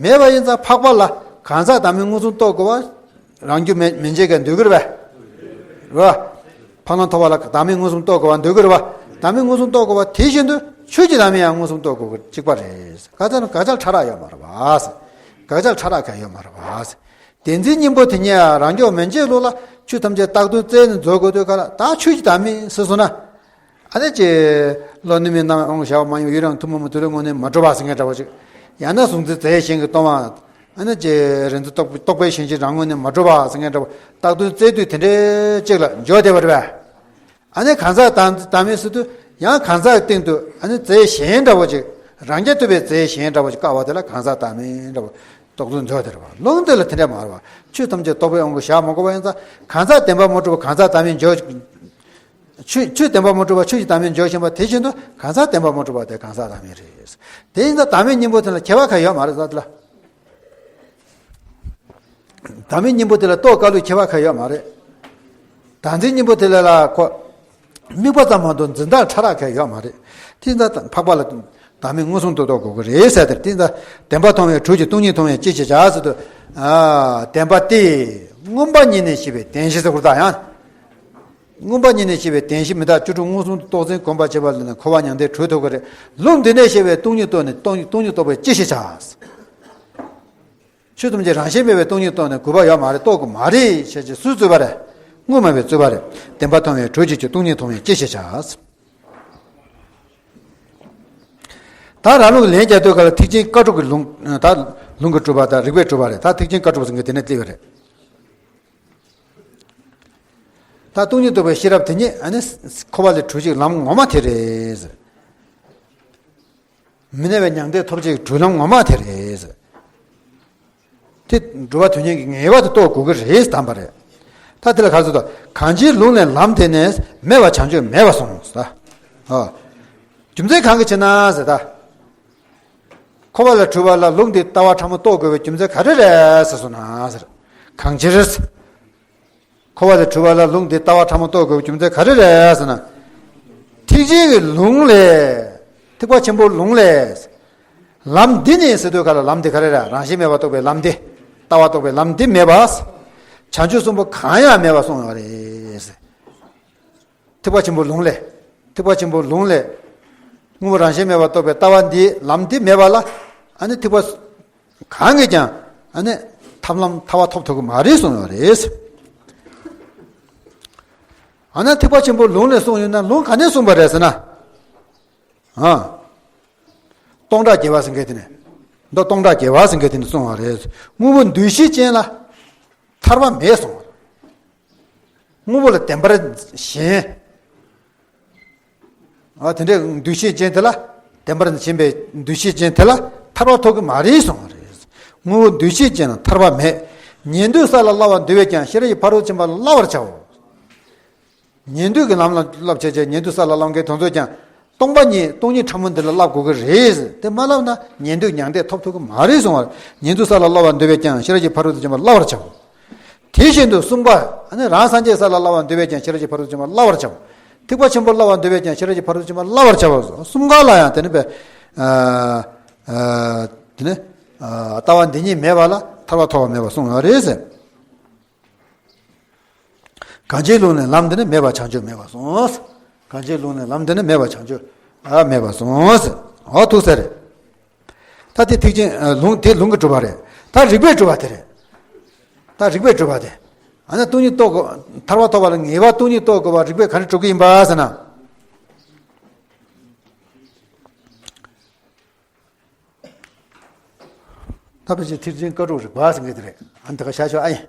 མེད་པ་ཡིན་ཙང་འཕགས་པ་ལ་གང་ཟག་བདག་མེད་མངོན་སུམ་རྟོགས་དགོས་པ། རང་རྒྱུད་མེ་མེ་མཇལ་གྱིས་འདོད་ཀྱི་རེད་པས། རེད་པ། འཕགས་ལམ་ཐོབ་པ་ལ་བདག་མེད་མངོན་སུམ་རྟོགས་དགོས་པ་འདོད་ཀྱི་རེད་པ། བདག་མེད་མངོན་སུམ་རྟོགས་དགོས་པ་དེ་བཞིན་དུ་ཆོས་ཀྱི་བདག་མེད་ཡང་མངོན་སུམ་རྟོགས་དགོས་ཀྱི་གཅིག་པ་རེད། དགག་བྱ་ནི་དགག་བྱ་ཕྲ་རགས་ཡོད་མ་རེད་པ། དགག་བྱ་ཕྲ་རགས་གང་ཡོད་མ་རེད་པ། བདེན་འཛིན་གཉེན་པོ་དེ་ཉིད་རང་སྐྱོབ་མེ་མཇལ་ལུགས་ལ་ཆོས་ཐམས་ཅད་རྟག་ཏུ་བཙལ་ནས་འཛོལ་དགོས་དུས་ག་ལ་ད་ཆོས་ཀྱི་བདག་མེད་ཟེར་སོང་ན། ཨ་ནི་ཅེ། བློ་ནུས་མེད་རྣམས་དབང་དུ་བྱ་བ་མ་ཡིན་པ་ཡུལ་རང་ཐུན་མོང་མ་དུ་ལོའི་ངོས་ནས་མ་གྲུབ་པ་ཟེར་མཁན་འདྲ་བོ་ཅིག་ཡང་ན་གཟུང་འཛིན་རྫས་གཞན་གྱིས་སྟོང་བ། ཨ་ནི་ཅེ། རིག་འཛིན་རྟོག་རྟོག་པའི་ཞེན་གཞི་རང་ངོས་ནས་མ་གྲུབ་པ་ཟེར་མཁན་འདྲ་བོ་རྟག་ཏུ་བཙལ་དུས་དེ་འདྲའི་ཅིག་ལ་འཇོག་བསྡད་པ་རེད་པས། ཨ་ནི་གང་ཟག་བདག་བདག་མེད་ཟེར་དུས་ཡང་གང་ཟག་སྟེང་དུ་ཨ་ནི་རྫས་གཞན་འདྲ་བོ་ཅིག་རང་རྐྱ་ཐུབ་པའི་རྫས་གཞན་འདྲ་བོ་ཅིག་བཀག་པ་དེ་ལ་གང་ཟག་བདག་མེད་འདྲ་བོ། རྟོགས་ཚུལ་མཛོད་དེ་རེད་བ། ལུང་དེ་ལ་དེ་འདྲ་མ་རེད་བ། ཆོས་ཐམས་ཅད་རྟོག་པས་དབང་བསྐུར་བཞག་མ་དགོས་པ་ཡིན་ཙང་། གང་ཟག་བདེན་པར་མ་གྲུབ་པ་གང་ཟག་བདག་མེད་འཇོག་ཆོས་ཆོས་བདེན་པར་མ་གྲུབ་པ་ཆོས་ཀྱི་བདག་མེད་འཇོག་བཞིན་པ་དེ་བཞིན་དུ་གང་ཟག་བདེན་པར་མ་གྲུབ་པ་དེ་གང་ཟག་བདག་མེད་རེད། དེ་ཡིན་ཙང་བདག་མེད་གཉིས་པོ་དེ་ལ་ཁྱད་པར་གང་ཡོད་མ་རེད་ཟེར་ལ། བདག་མེད་གཉིས་པོ་དེ་ལ་རྟོགས་དཀའ་ལས་ཁྱད་པར་གང་ཡོད་མ་རེད། བདག་འཛིན་གཉིས་པོ་དེ་ལ་ལ་ཁོ། དམིགས་པ་ཙམ་མ་གཏོགས་འཛིན་སྟངས་ཕྲ་རགས་གང་ཡོད་མ་རེད། དེ་ཡིན་ཙང་འཕགས་པ་ལ་བདག་མེད་མངོན་སུམ་དུ་རྟོགས་དགོས་ཀྱི་རེད་ཟེར་དེར། དེ་ཡིན་ཙང་བདེན་པ་མཐོང་བའི་གྲོགས་ཀྱི་སྟོང་ཉིད་མཐོང་བས་ཅི་ཞིག་བྱ་ཟེར་དུས། ཨ། བདེན་པ་སྟེ། མངོན་པ་ཉིད་ནི་ཤེས་པའི་བདེན་བཞི་ཟེར་དགོས་ད་ཡང་། མངོན་པ་ཉིད་ནི་ཤེས་པའི་བདེན་བཞི་མི་རྟག་བཅུ་དྲུག་མངོན་སུམ་དུ་རྟོགས་ཟིན་གོམས་པར་བྱས་པ་ལ་ནི་འཁོར་བ་མྱང་འདས་གྲོལ་ཐུབ་ཀྱི་རེད། ལུང་འདི་ནས་བཤད་པའི་སྟོང་ཉིད་རྟོགས་ནས་སྟོང་སྟོང་ཉིད་རྟོགས་པས་ཅི་ཞིག་བྱ། ཆོས་ཐམས་ཅད་རང་བཞིན་མེད་པའི་སྟོང་ཉིད་རྟོགས་ནས་དགོས་པ་ཡོད་མ་རེད། རྟོགས་དགོས་མ་རེད་ཞེས་ཀྱི་སུས་རྩོད་པ་རེད། དངོས་མ་བས་རྩོད་པ་རེད། བདེན་པ་མཐོང་བའི་གྲོགས་ཀྱི་ཆོས་སྟོང་ཉིད་མཐོང་བས་ཅི་ཞིག་བྱ། ད་རང་ལུགས་ལན་རྒྱག་དུས་ག་ལ་ཐེག་ཆེན་བཀའ་དྲུག་གི་ལུང་། ད་ལུང་གི་གྲུབ་པ་དང་རིགས་པས་གྲུབ་པ་རེད། ད་ཐེག་ཆེན་བཀའ་དྲུག་ཟེར་མཁན་དེ་ནས་བསླེབས་པ་རེད། ད་སྟོང་ཉིད་རྟོགས་པའི་ཤེས་རབ་དེ་ཉིད་ཨ་ནི་འཁོར་བ་ལས་གྲོལ་ཕྱིར་ལམ་ངོ་མ་དེ་རེད། མི་གནས་པའི་མྱང་འདས་ཐོབ་བྱེད་ཀྱི་གྲོལ་ལམ་ངོ་མ་དེ་རེད། དེ་སྒྲུབ་པ་དོན་གཉེར་གྱི་ངེས་པར་དུ་རྟོགས་དགོས་ཀྱི་རེད་དམ་པ་རེད། ད་དེ་ལ་ག་ཚོད་དང་། གང་ཕྱིར་ལུང་ལས་ལམ་དེ་ནི་མེད་པ་བྱང་ཆུབ་མེད་པར་གསུངས་ཟེར། ཨ། རྒྱུ་མཚན་གང་གི་ཕྱིར་ན་ཟེར་ད། འཁོར་བ་ལས་གྲོལ་བ་ལ་ལུང་འདི་ལྟ་བ་ཕྲ་མོ་རྟོགས་དགོས་པའི་རྒྱུ་མཚན་ག་རེ་རེད་ཟེར་སོང་ན་ཟེར། གང་ཕྱིར། འཁོར་བ་ལས་གྲོལ་བ་ལ་ལུང་འདི་ལྟ་བ་ཕྲ་མོ་རྟོགས་དགོས་པའི་རྒྱུ་མཚན་ག་རེ་རེད་ཟེར་ན། ཐེག་ཆེན་གྱི་ལུང་ལས། ཐེག་པ་ཆེན་པོའི་ལུང་ལས། ལམ་འདི་ནི་ཟེར་དུས་ག་ལ་ལམ་འདི་ག་རེ་རེད། རང་བཞིན་མེད་པར་རྟོགས་པའི་ལམ་འདི། ལྟ་བ་རྟོགས་པའི་ལམ་འདི་མེད་པ། བྱང་ཆུབ་གསུམ་པོ་གང་ཡང་མེད་པར་གསུངས་ཡོད་རེད། ཐེག་པ་ཆེན་པོའི་ལུང་ལས། ཐེག་པ་ཆེན་པོའི་ལུང་ལས། དངོས་པོ་རང་བཞིན་མེད་པར་རྟོགས་པའི་ལྟ་བ་འདི་ལམ་འདི་མེད་པ་ལ། ཨ་ནི་ཐེག་པ། གང་གིས་ཀྱང་ཨ་ནི་ཐར་ལམ་ཐར་པ་ཐོབ་ཐུབ་ཀྱི་མ་རེད་གསུངས་ཡོད་རེད། ཨ་ནི་ཐེག་པ་ཆེན་པོའི་ལུང་ལས་གསུངས་ཡོད་ན་ལུང་ག་ནས་གསུངས་པ་རེད་ཟེར་ན། ཨ། སྟོང་ཕྲག་བརྒྱད་པ་ཟེར་མཁན་དེ་ནས། མདོ་སྟོང་ཕྲག་བརྒྱད་པ་ཟེར་མཁན་དེ་ནས་གསུངས་པ་རེད། དངོས་པོ་འདུ་ཤེས་ཅན་ལ་ཐར་པ་མེད་གསུངས་པ་རེད། དངོས་པོ་ལ་བདེན་པར་ཞེན། ཨ། དེ་འདྲའི་འདུ་ཤེས་ཅན་དེ་ལ། བདེན་པར་ཞེན་པའི་འདུ་ཤེས་ཅན་དེ་ལ་ཐར་པ་ཐོབ་ཀྱི་མ་རེད་གསུངས་པ་རེད། དངོས་པོ་འདུ་ཤེས་ཅན་ལ་ཐར་པ་མེད། ཉན་ཐོས་ས་ལ་སླ་བར་འདོད་པས་ཀྱང་ཤེས་རབ་ཀྱི་ཕ་རོལ་ཏུ་ཕྱིན་པ་ལ་སླ་བར་བྱའོ། ཉན་ཐོས་ཀྱི་ལམ་ལ་བསླབ་བྱ་བྱས་ཉན་ཐོས་ས་ལ་སློབ་མཁན་དེ་ཚོས་ཀྱང་། སྟོང་པ་ཉིད་སྟོང་ཉིད་ཕྲ་མོ་འདི་ལ་བསླབ་དགོས་ཀྱི་རེད། དེ་མ་བསླབ་ན་ཉན་ཐོས་མྱང་འདས་ཐོབ་ཐུབ་ཀྱི་མ་རེད་གསུངས་པ། ཉན་ཐོས་ས་ལ་སློབ་པར་འདོད་པས་ཀྱང་ཤེས་རབ་ཀྱི་ཕ་རོལ་ཏུ་ཕྱིན་པ་སླ་བར་བྱའོ། དེ་བཞིན་དུ་གསུམ་པ། ཨ་ནི་རང་སངས་རྒྱས་ས་ལ་སློབ་པར་འདོད་པས་ཀྱང་ཤེས་རབ་ཀྱི་ཕ་རོལ་ཏུ་ཕྱིན་པ་སླ་བར་བྱའོ། ཐེག་པ་ཆེན་པོ་སློབ་པར་འདོད་པས་ཀྱང་ཤེས་རབ་ཀྱི་ཕ་རོལ་ཏུ་ཕྱིན་པ་སླ་བར་བྱའོ། གསུམ་ཀ་ལ་ཡང་དེ་ནི་པས། ཨ། ཨ། དེ་ནི། ཨ། ལྟ་བ་འདི་ཉིད་མེད་པ་ལ་ཐར་པ་ཐོབ་པ་མེད་པར་གསུངས་ཡོད་རེད་ཟེར། གང་ཕྱིར་ལུང་ནས་ལམ་འདི་ནི་མེད་པ་བྱང་ཆུབ་མེད་པར་གསུངས། གང་ཕྱིར་ལུང་ནས་ལམ་འདི་ནི་མེད་པ་བྱང་ཆུབ་ཨ་མེད་པར་གསུངས། འོ་ཐུག་ས་རེད། ད་དེ་ཐེག་ཆེན་ལུང་དེ་ལུང་གི་གྲུབ་པ་རེད། ད་རིགས་པས་གྲུབ་པ་དེ་རེད། ད་རིགས་པས་གྲུབ་པ་དེ། ཨ་ནི་སྟོང་ཉིད་རྟོགས་ཐར་པ་ཐོབ་པ་ལ་ངེས་པར་སྟོང་ཉིད་རྟོགས་དགོས་པ་རིགས་པས་ག་རེ་གྲུབ་ཀྱི་ཡིན་པ་ཟེར་ན། ད་ཕལ་ཆེར་ཐེག་ཆེན་བཀའ་དྲུག་རིགས་པ་ཟེར་མཁན་དེ་རེད། ཨ་ནི་དེ་ག་ཤ་ཤོ་ཨ་ཡིན།